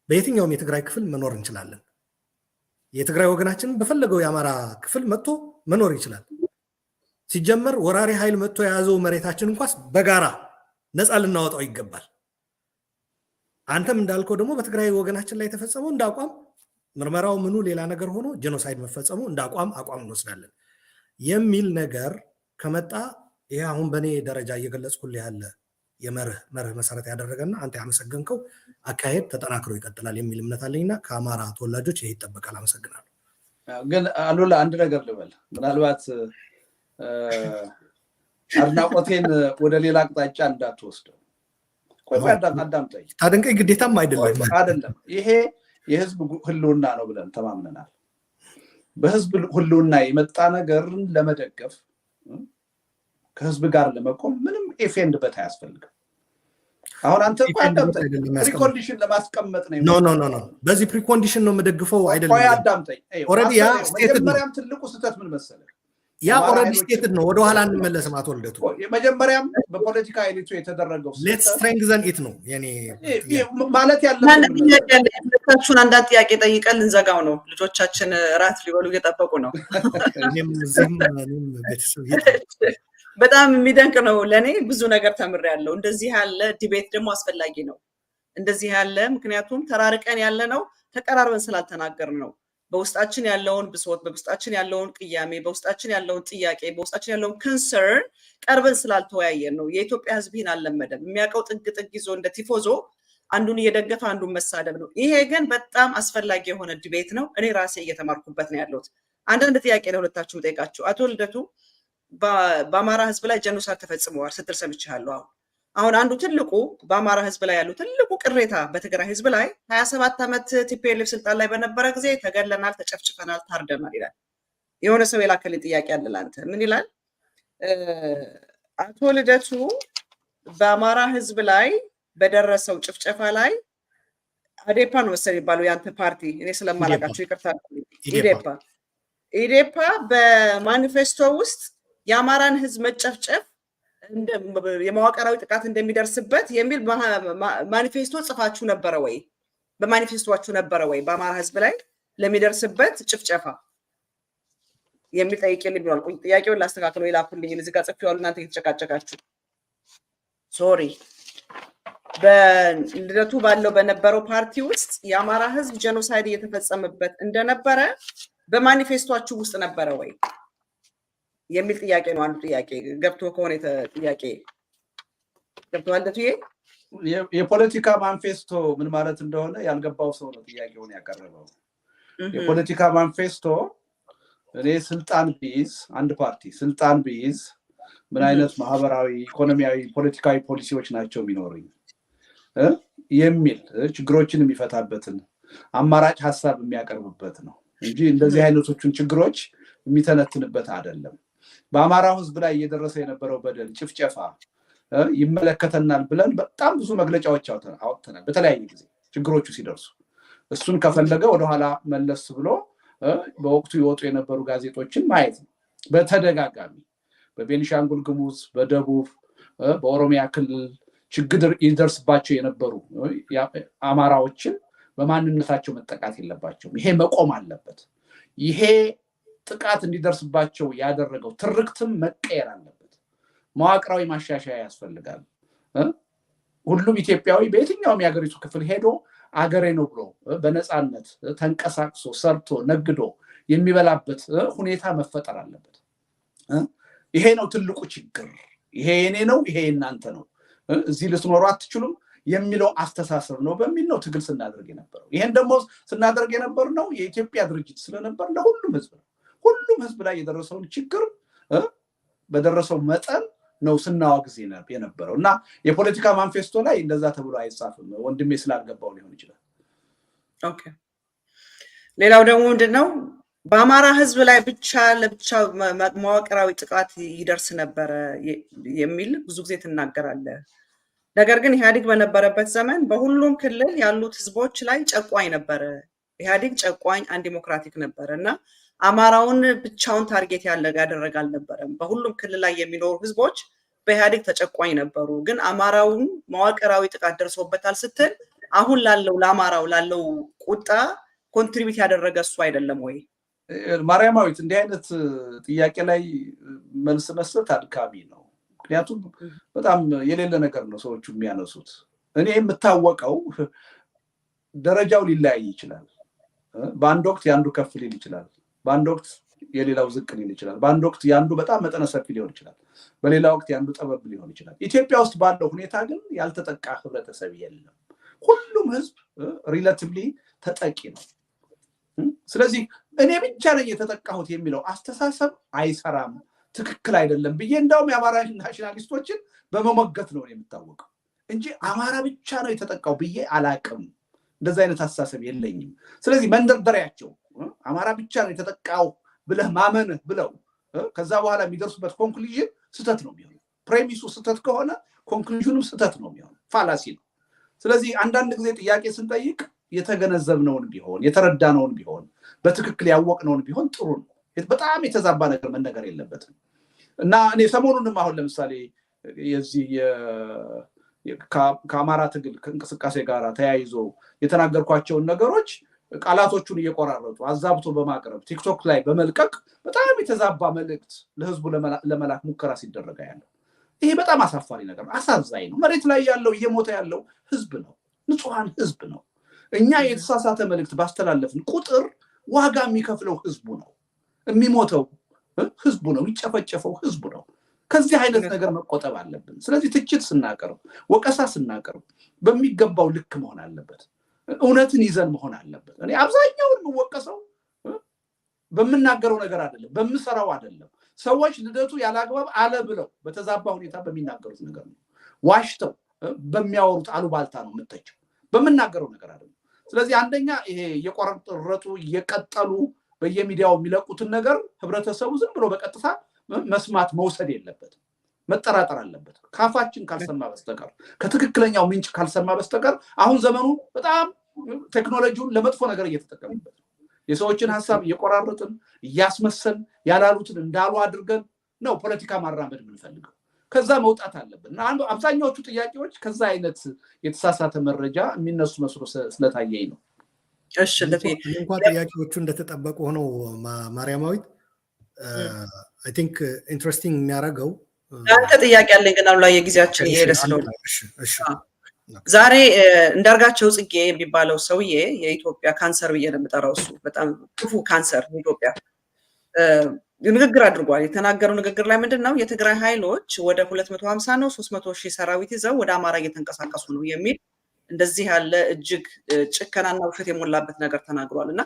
በየትኛውም የትግራይ ክፍል መኖር እንችላለን። የትግራይ ወገናችን በፈለገው የአማራ ክፍል መጥቶ መኖር ይችላል። ሲጀመር ወራሪ ኃይል መጥቶ የያዘው መሬታችን እንኳስ በጋራ ነፃ ልናወጣው ይገባል። አንተም እንዳልከው ደግሞ በትግራይ ወገናችን ላይ የተፈጸመው እንደ አቋም ምርመራው ምኑ ሌላ ነገር ሆኖ genocide መፈጸሙ እንደ አቋም አቋም እንወስዳለን የሚል ነገር ከመጣ፣ ይሄ አሁን በእኔ ደረጃ እየገለጽኩልህ ያለ የመርህ መርህ መሰረት ያደረገና አንተ ያመሰገንከው አካሄድ ተጠናክሮ ይቀጥላል የሚል እምነት አለኝና ከአማራ ተወላጆች ይሄ ይጠበቃል። አመሰግናለሁ። ግን አሉላ፣ አንድ ነገር ልበል። ምናልባት አድናቆቴን ወደ ሌላ አቅጣጫ እንዳትወስደው። ቆይ አዳምጠኝ። ታደንቀኝ ግዴታም አይደለም። አይደለም። ይሄ የህዝብ ህልውና ነው ብለን ተማምነናል። በህዝብ ህልውና የመጣ ነገርን ለመደገፍ፣ ከህዝብ ጋር ለመቆም ምንም if and but አያስፈልግም። አሁን አንተ እኮ አዳምጠኝ፣ precondition ለማስቀመጥ ነው። No, no, no, no፣ በዚህ precondition ነው የምደግፈው አይደለም። ቆይ አዳምጠኝ። Already ያ stated ነው። መጀመሪያም ትልቁ ስህተት ምን መሰለህ? ያ already stated ነው። ወደኋላ እንመለስም። አቶ ልደቱ፣ መጀመሪያም በፖለቲካ elite ኡ የተደረገው Let's strengthen it ነው የኔ ማለት አንዳንድ ጥያቄ አለ። ሁለታችሁን አንዳንድ ጥያቄ ጠይቀን ልንዘጋው ነው። ልጆቻችን እራት ሊበሉ እየጠበቁ ነው። እኔም እዚህም እኔም ቤተሰብ በጣም የሚደንቅ ነው። ለእኔ ብዙ ነገር ተምሬያለሁ። እንደዚህ ያለ debate ደግሞ አስፈላጊ ነው። እንደዚህ ያለ፣ ምክንያቱም ተራርቀን ያለ ነው ተቀራርበን ስላልተናገርን ነው። በውስጣችን ያለውን ብሶት፣ በውስጣችን ያለውን ቅያሜ፣ በውስጣችን ያለውን ጥያቄ፣ በውስጣችን ያለውን concern ቀርበን ስላልተወያየን ነው። የኢትዮጵያ ሕዝብ ይህን አልለመደም። የሚያውቀው ጥግ ጥግ ይዞ እንደ ቲፎዞ አንዱን እየደገፈ አንዱን መሳደብ ነው። ይሄ ግን በጣም አስፈላጊ የሆነ debate ነው። እኔ ራሴ እየተማርኩበት ነው ያለሁት። አንዳንድ ጥያቄ ለሁለታችሁ ጠይቃችሁ፣ አቶ ልደቱ፣ በአማራ ሕዝብ ላይ genocide ተፈጽመዋል ስትል ሰምቻለሁ። አሁን አሁን አንዱ ትልቁ በአማራ ህዝብ ላይ ያሉ ትልቁ ቅሬታ በትግራይ ህዝብ ላይ 27 ዓመት TPLF ስልጣን ላይ በነበረ ጊዜ ተገለናል፣ ተጨፍጭፈናል፣ ታርደናል ይላል። የሆነ ሰው የላከልኝ ጥያቄ አለ ለአንተ። ምን ይላል? አቶ ልደቱ በአማራ ህዝብ ላይ በደረሰው ጭፍጨፋ ላይ አዴፓ ነው መሰለኝ የሚባለው የአንተ ፓርቲ፣ እኔ ስለማላውቃቸው ይቅርታ። ኢዴፓ፣ ኢዴፓ በማኒፌስቶ ውስጥ የአማራን ህዝብ መጨፍጨፍ፣ የመዋቅራዊ ጥቃት እንደሚደርስበት የሚል ማኒፌስቶ ጽፋችሁ ነበረ ወይ? በማኒፌስቶችሁ ነበረ ወይ በአማራ ህዝብ ላይ ለሚደርስበት ጭፍጨፋ የሚል ጠይቄልኝ ብሏል። ጥያቄውን ላስተካክለው፣ የላኩልኝ እዚህ ጋር ጽፌዋለሁ። እናንተ እየተጨቃጨቃችሁ፣ sorry። በልደቱ ባለው በነበረው ፓርቲ ውስጥ የአማራ ህዝብ genocide እየተፈጸመበት እንደነበረ በማኒፌስቷችሁ ውስጥ ነበረ ወይ የሚል ጥያቄ ነው። አንዱ ጥያቄ ገብቶ ከሆነ፣ ጥያቄ ገብቶሃል ልደቱዬ? የፖለቲካ ማንፌስቶ ምን ማለት እንደሆነ ያልገባው ሰው ነው ጥያቄውን ያቀረበው። የፖለቲካ ማንፌስቶ እኔ ስልጣን ብይዝ፣ አንድ ፓርቲ ስልጣን ብይዝ ምን አይነት ማህበራዊ፣ ኢኮኖሚያዊ፣ ፖለቲካዊ ፖሊሲዎች ናቸው የሚኖሩኝ የሚል፣ ችግሮችን የሚፈታበትን አማራጭ ሀሳብ የሚያቀርብበት ነው እንጂ እንደዚህ አይነቶቹን ችግሮች የሚተነትንበት አይደለም። በአማራው ህዝብ ላይ እየደረሰ የነበረው በደል፣ ጭፍጨፋ ይመለከተናል ብለን በጣም ብዙ መግለጫዎች አውጥተናል በተለያየ ጊዜ ችግሮቹ ሲደርሱ። እሱን ከፈለገ ወደኋላ መለስ ብሎ በወቅቱ ይወጡ የነበሩ ጋዜጦችን ማየት ነው። በተደጋጋሚ በቤኒሻንጉል ጉሙዝ፣ በደቡብ፣ በኦሮሚያ ክልል ችግር ይደርስባቸው የነበሩ አማራዎችን በማንነታቸው መጠቃት የለባቸውም። ይሄ መቆም አለበት። ይሄ ጥቃት እንዲደርስባቸው ያደረገው ትርክትም መቀየር አለበት። መዋቅራዊ ማሻሻያ ያስፈልጋል። ሁሉም ኢትዮጵያዊ በየትኛውም የሀገሪቱ ክፍል ሄዶ አገሬ ነው ብሎ በነፃነት ተንቀሳቅሶ፣ ሰርቶ፣ ነግዶ የሚበላበት ሁኔታ መፈጠር አለበት። ይሄ ነው ትልቁ ችግር። ይሄ የኔ ነው፣ ይሄ የእናንተ ነው፣ እዚህ ልትኖሩ አትችሉም የሚለው አስተሳሰብ ነው በሚል ነው ትግል ስናደርግ የነበረው። ይሄን ደግሞ ስናደርግ የነበር ነው የኢትዮጵያ ድርጅት ስለነበር ለሁሉም ህዝብ ነው። ሁሉም ህዝብ ላይ የደረሰውን ችግር በደረሰው መጠን ነው ስናወግዝ የነበረው እና የፖለቲካ ማንፌስቶ ላይ እንደዛ ተብሎ አይጻፍም። ወንድሜ ስላልገባው ሊሆን ይችላል። Okay። ሌላው ደግሞ ምንድን ነው፣ በአማራ ህዝብ ላይ ብቻ ለብቻ መዋቅራዊ ጥቃት ይደርስ ነበረ የሚል ብዙ ጊዜ ትናገራለህ። ነገር ግን ኢህአዴግ በነበረበት ዘመን በሁሉም ክልል ያሉት ህዝቦች ላይ ጨቋኝ ነበረ። ኢህአዴግ ጨቋኝ undemocratic ነበረ እና አማራውን ብቻውን target ያደረገ አልነበረም። በሁሉም ክልል ላይ የሚኖሩ ህዝቦች በኢህአዴግ ተጨቋኝ ነበሩ። ግን አማራውን መዋቅራዊ ጥቃት ደርሶበታል ስትል አሁን ላለው ለአማራው ላለው ቁጣ contribute ያደረገ እሱ አይደለም ወይ? ማርያማዊት፣ እንዲህ አይነት ጥያቄ ላይ መልስ መስጠት አድካሚ ነው። ምክንያቱም በጣም የሌለ ነገር ነው ሰዎቹ የሚያነሱት። እኔ የምታወቀው ደረጃው ሊለያይ ይችላል። በአንድ ወቅት የአንዱ ከፍ ሊል ይችላል። በአንድ ወቅት የሌላው ዝቅ ሊል ይችላል። በአንድ ወቅት የአንዱ በጣም መጠነ ሰፊ ሊሆን ይችላል። በሌላ ወቅት የአንዱ ጠበብ ሊሆን ይችላል። ኢትዮጵያ ውስጥ ባለው ሁኔታ ግን ያልተጠቃ ህብረተሰብ የለም። ሁሉም ህዝብ relatively ተጠቂ ነው። ስለዚህ እኔ ብቻ ነኝ የተጠቃሁት የሚለው አስተሳሰብ አይሰራም፣ ትክክል አይደለም ብዬ እንዳውም የአማራ nationalist ኦችን በመሞገት ነው የምታወቀው እንጂ አማራ ብቻ ነው የተጠቃው ብዬ አላቅም። እንደዚ አይነት አስተሳሰብ የለኝም። ስለዚህ መንደርደሪያቸው አማራ ብቻ ነው የተጠቃው ብለህ ማመንህ ብለው ከዛ በኋላ የሚደርሱበት conclusion ስህተት ነው የሚሆነው። Premise ኡ ስህተት ከሆነ conclusion ኑም ስህተት ነው የሚሆነው፣ fallacy ነው። ስለዚህ አንዳንድ ጊዜ ጥያቄ ስንጠይቅ የተገነዘብነውን ቢሆን፣ የተረዳነውን ቢሆን፣ በትክክል ያወቅነውን ቢሆን ጥሩ ነው። በጣም የተዛባ ነገር መነገር የለበትም። እና እኔ ሰሞኑንም አሁን ለምሳሌ የዚህ ከአማራ ትግል እንቅስቃሴ ጋር ተያይዞ የተናገርኳቸውን ነገሮች ቃላቶቹን እየቆራረጡ አዛብቶ በማቅረብ ቲክቶክ ላይ በመልቀቅ በጣም የተዛባ መልእክት ለህዝቡ ለመላክ ሙከራ ሲደረግ ያለው ይሄ በጣም አሳፋሪ ነገር ነው፣ አሳዛኝ ነው። መሬት ላይ ያለው እየሞተ ያለው ህዝብ ነው፣ ንጹሐን ህዝብ ነው። እኛ የተሳሳተ መልእክት ባስተላለፍን ቁጥር ዋጋ የሚከፍለው ህዝቡ ነው። የሚሞተው ህዝቡ ነው። የሚጨፈጨፈው ህዝቡ ነው። ከዚህ አይነት ነገር መቆጠብ አለብን። ስለዚህ ትችት ስናቀርብ፣ ወቀሳ ስናቀርብ በሚገባው ልክ መሆን አለበት። እውነትን ይዘን መሆን አለበት። እኔ አብዛኛውን የምወቀሰው በምናገረው ነገር አይደለም፣ በምሰራው አይደለም። ሰዎች ልደቱ ያለ አግባብ አለ ብለው በተዛባ ሁኔታ በሚናገሩት ነገር ነው። ዋሽተው በሚያወሩት አሉባልታ ነው የምተቸው፣ በምናገረው ነገር አይደለም። ስለዚህ አንደኛ ይሄ እየቆረጠረጡ እየቀጠሉ በየሚዲያው የሚለቁትን ነገር ህብረተሰቡ ዝም ብሎ በቀጥታ መስማት መውሰድ የለበትም፣ መጠራጠር አለበት። ካፋችን ካልሰማ በስተቀር፣ ከትክክለኛው ምንጭ ካልሰማ በስተቀር፣ አሁን ዘመኑ በጣም ቴክኖሎጂውን ለመጥፎ ነገር እየተጠቀሙበት ነው። የሰዎችን ሀሳብ እየቆራረጥን፣ እያስመሰልን፣ ያላሉትን እንዳሉ አድርገን ነው ፖለቲካ ማራመድ የምንፈልገው። ከዛ መውጣት አለብን። እና አብዛኛዎቹ ጥያቄዎች ከዛ አይነት የተሳሳተ መረጃ የሚነሱ መስሎ ስለታየኝ ነው። እሺ። እንኳ ጥያቄዎቹ እንደተጠበቁ ሆነው ማርያማዊት፣ I think interesting የሚያደርገው ለአንተ ጥያቄ ያለኝ ግን አሉላ የጊዜያችን እየሄደ ስለሆነ፣ ዛሬ እንዳርጋቸው ጽጌ የሚባለው ሰውዬ የኢትዮጵያ ካንሰር ብዬ ነው የምጠራው። እሱ በጣም ክፉ ካንሰር የኢትዮጵያ ንግግር አድርጓል። የተናገረው ንግግር ላይ ምንድን ነው? የትግራይ ኃይሎች ወደ 250 ነው 300 ሺህ ሰራዊት ይዘው ወደ አማራ እየተንቀሳቀሱ ነው የሚል እንደዚህ ያለ እጅግ ጭከናና ውሸት የሞላበት ነገር ተናግሯል። እና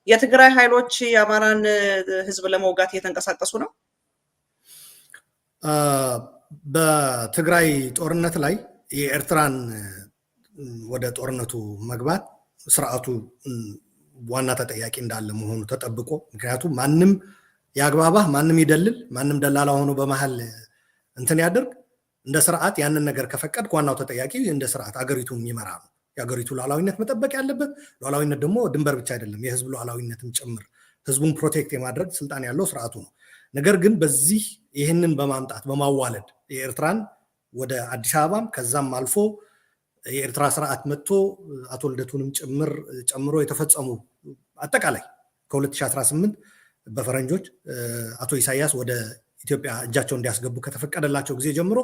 የትግራይ ኃይሎች የአማራን ህዝብ ለመውጋት እየተንቀሳቀሱ ነው። በትግራይ ጦርነት ላይ የኤርትራን ወደ ጦርነቱ መግባት ስርዓቱ ዋና ተጠያቂ እንዳለ መሆኑ ተጠብቆ፣ ምክንያቱም ማንም ያግባባህ፣ ማንም ይደልል፣ ማንም ደላላ ሆኖ በመሀል እንትን ያድርግ፣ እንደ ስርዓት ያንን ነገር ከፈቀድ ዋናው ተጠያቂ እንደ ስርዓት አገሪቱ የሚመራ ነው። የአገሪቱ ሉዓላዊነት መጠበቅ ያለበት፣ ሉዓላዊነት ደግሞ ድንበር ብቻ አይደለም፣ የህዝብ ሉዓላዊነትም ጭምር፣ ህዝቡን protect የማድረግ ስልጣን ያለው ስርዓቱ ነው። ነገር ግን በዚህ ይህንን በማምጣት በማዋለድ የኤርትራን ወደ አዲስ አበባም ከዛም አልፎ የኤርትራ ስርዓት መጥቶ አቶ ልደቱንም ጭምር ጨምሮ የተፈጸሙ አጠቃላይ ከ2018 በፈረንጆች አቶ ኢሳያስ ወደ ኢትዮጵያ እጃቸው እንዲያስገቡ ከተፈቀደላቸው ጊዜ ጀምሮ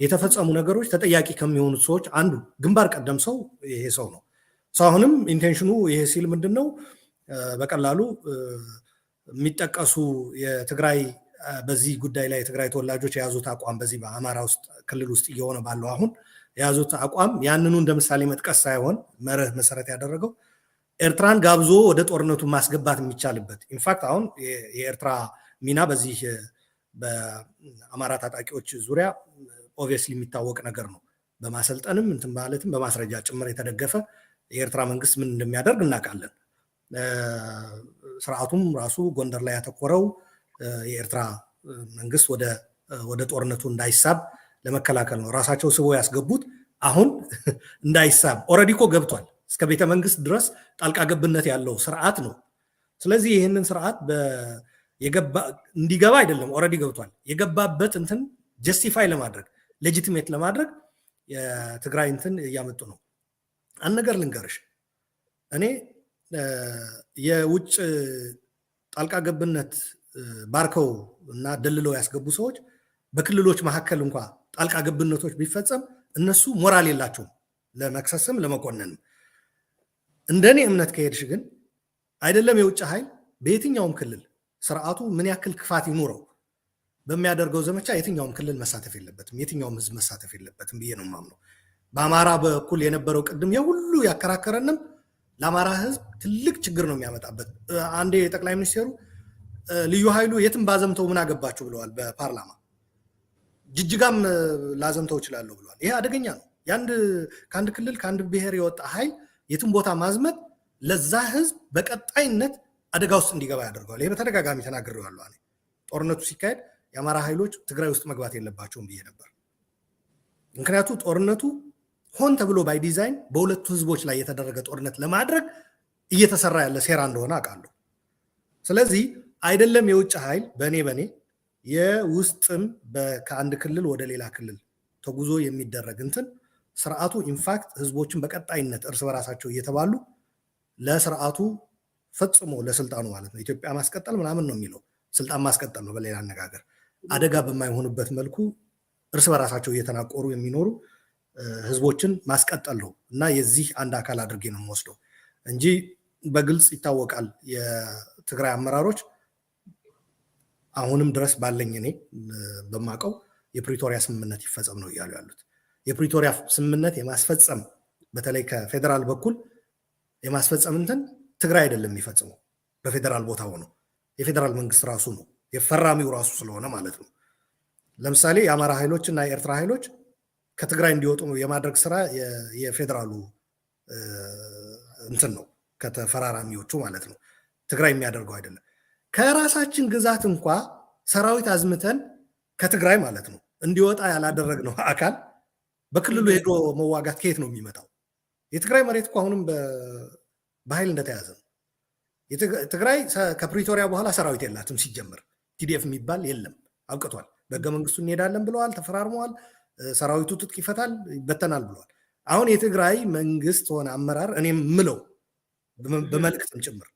የተፈጸሙ ነገሮች ተጠያቂ ከሚሆኑት ሰዎች አንዱ ግንባር ቀደም ሰው ይሄ ሰው ነው። አሁንም intention ኑ ይሄ ሲል ምንድን ነው? በቀላሉ የሚጠቀሱ የትግራይ በዚህ ጉዳይ ላይ የትግራይ ተወላጆች የያዙት አቋም፣ በዚህ በአማራ ውስጥ ክልል ውስጥ እየሆነ ባለው አሁን የያዙት አቋም ያንኑ እንደ ምሳሌ መጥቀስ ሳይሆን መርህ መሰረት ያደረገው ኤርትራን ጋብዞ ወደ ጦርነቱ ማስገባት የሚቻልበት፣ in fact አሁን የኤርትራ ሚና በዚህ በአማራ ታጣቂዎች ዙሪያ obviously የሚታወቅ ነገር ነው። በማሰልጠንም እንትን ማለትም በማስረጃ ጭምር የተደገፈ የኤርትራ መንግስት ምን እንደሚያደርግ እናውቃለን። ስርዓቱም ራሱ ጎንደር ላይ ያተኮረው የኤርትራ መንግስት ወደ ጦርነቱ እንዳይሳብ ለመከላከል ነው። ራሳቸው ስበው ያስገቡት አሁን እንዳይሳብ፣ already እኮ ገብቷል። እስከ ቤተ መንግስት ድረስ ጣልቃ ገብነት ያለው ስርዓት ነው። ስለዚህ ይህንን ስርዓት እንዲገባ አይደለም፣ already ገብቷል። የገባበት እንትን justify ለማድረግ፣ legitimate ለማድረግ የትግራይ እንትን እያመጡ ነው። አንድ ነገር ልንገርሽ፣ እኔ የውጭ ጣልቃ ገብነት ባርከው እና ደልለው ያስገቡ ሰዎች በክልሎች መካከል እንኳ ጣልቃ ገብነቶች ቢፈጸም እነሱ ሞራል የላቸውም ለመክሰስም ለመኮነንም። እንደኔ እምነት ከሄድሽ ግን አይደለም የውጭ ኃይል፣ በየትኛውም ክልል ስርዓቱ ምን ያክል ክፋት ይኑረው በሚያደርገው ዘመቻ የትኛውም ክልል መሳተፍ የለበትም፣ የትኛውም ህዝብ መሳተፍ የለበትም ብዬ ነው የማምነው። በአማራ በኩል የነበረው ቅድም የሁሉ ያከራከረንም ለአማራ ህዝብ ትልቅ ችግር ነው የሚያመጣበት። አንዴ ጠቅላይ ሚኒስቴሩ ልዩ ኃይሉ የትም ባዘምተው ምን አገባችሁ ብለዋል በፓርላማ፣ ጅጅጋም ላዘምተው እችላለሁ ብለዋል። ይሄ አደገኛ ነው። ከአንድ ክልል፣ ከአንድ ብሔር የወጣ ኃይል የትም ቦታ ማዝመት ለዛ ህዝብ በቀጣይነት አደጋ ውስጥ እንዲገባ ያደርገዋል። ይሄ በተደጋጋሚ ተናግሬዋለሁ። እኔ ጦርነቱ ሲካሄድ የአማራ ኃይሎች ትግራይ ውስጥ መግባት የለባቸውም ብዬ ነበር። ምክንያቱ ጦርነቱ ሆን ተብሎ by design በሁለቱ ህዝቦች ላይ የተደረገ ጦርነት ለማድረግ እየተሰራ ያለ ሴራ እንደሆነ አውቃለሁ። ስለዚህ አይደለም የውጭ ኃይል፣ በእኔ የውስጥም ከአንድ ክልል ወደ ሌላ ክልል ተጉዞ የሚደረግ እንትን ስርዓቱ in fact ህዝቦችን በቀጣይነት እርስ በራሳቸው እየተባሉ ለስርዓቱ ፈጽሞ ለስልጣኑ ማለት ነው፣ ኢትዮጵያ ማስቀጠል ምናምን ነው የሚለው፣ ስልጣን ማስቀጠል ነው። በሌላ አነጋገር አደጋ በማይሆኑበት መልኩ እርስ በራሳቸው እየተናቆሩ የሚኖሩ ህዝቦችን ማስቀጠል ነው እና የዚህ አንድ አካል አድርጌ ነው የምወስደው እንጂ በግልጽ ይታወቃል። የትግራይ አመራሮች አሁንም ድረስ ባለኝ እኔ በማውቀው የፕሪቶሪያ ስምምነት ይፈጸም ነው እያሉ ያሉት። የፕሪቶሪያ ስምምነት የማስፈጸም፣ በተለይ ከፌዴራል በኩል የማስፈጸም እንትን ትግራይ አይደለም የሚፈጽመው፣ በፌዴራል ቦታ ሆኖ የፌዴራል መንግስት ራሱ ነው፣ የፈራሚው ራሱ ስለሆነ ማለት ነው። ለምሳሌ የአማራ ኃይሎች እና የኤርትራ ኃይሎች ከትግራይ እንዲወጡ የማድረግ ስራ የፌዴራሉ እንትን ነው፣ ከተፈራራሚዎቹ ማለት ነው። ትግራይ የሚያደርገው አይደለም። ከራሳችን ግዛት እንኳ ሰራዊት አዝምተን ከትግራይ ማለት ነው እንዲወጣ ያላደረግነው አካል በክልሉ ሄዶ መዋጋት ከየት ነው የሚመጣው? የትግራይ መሬት እኮ አሁንም በኃይል እንደተያዘ ነው። ትግራይ ከፕሪቶሪያ በኋላ ሰራዊት የላትም ሲጀመር፣ TDF የሚባል የለም፣ አብቅቷል። በህገ መንግስቱ እንሄዳለን ብለዋል፣ ተፈራርመዋል። ሰራዊቱ ትጥቅ ይፈታል፣ ይበተናል ብለዋል። አሁን የትግራይ መንግስት ሆነ አመራር እኔም ምለው በመልእክትም ጭምር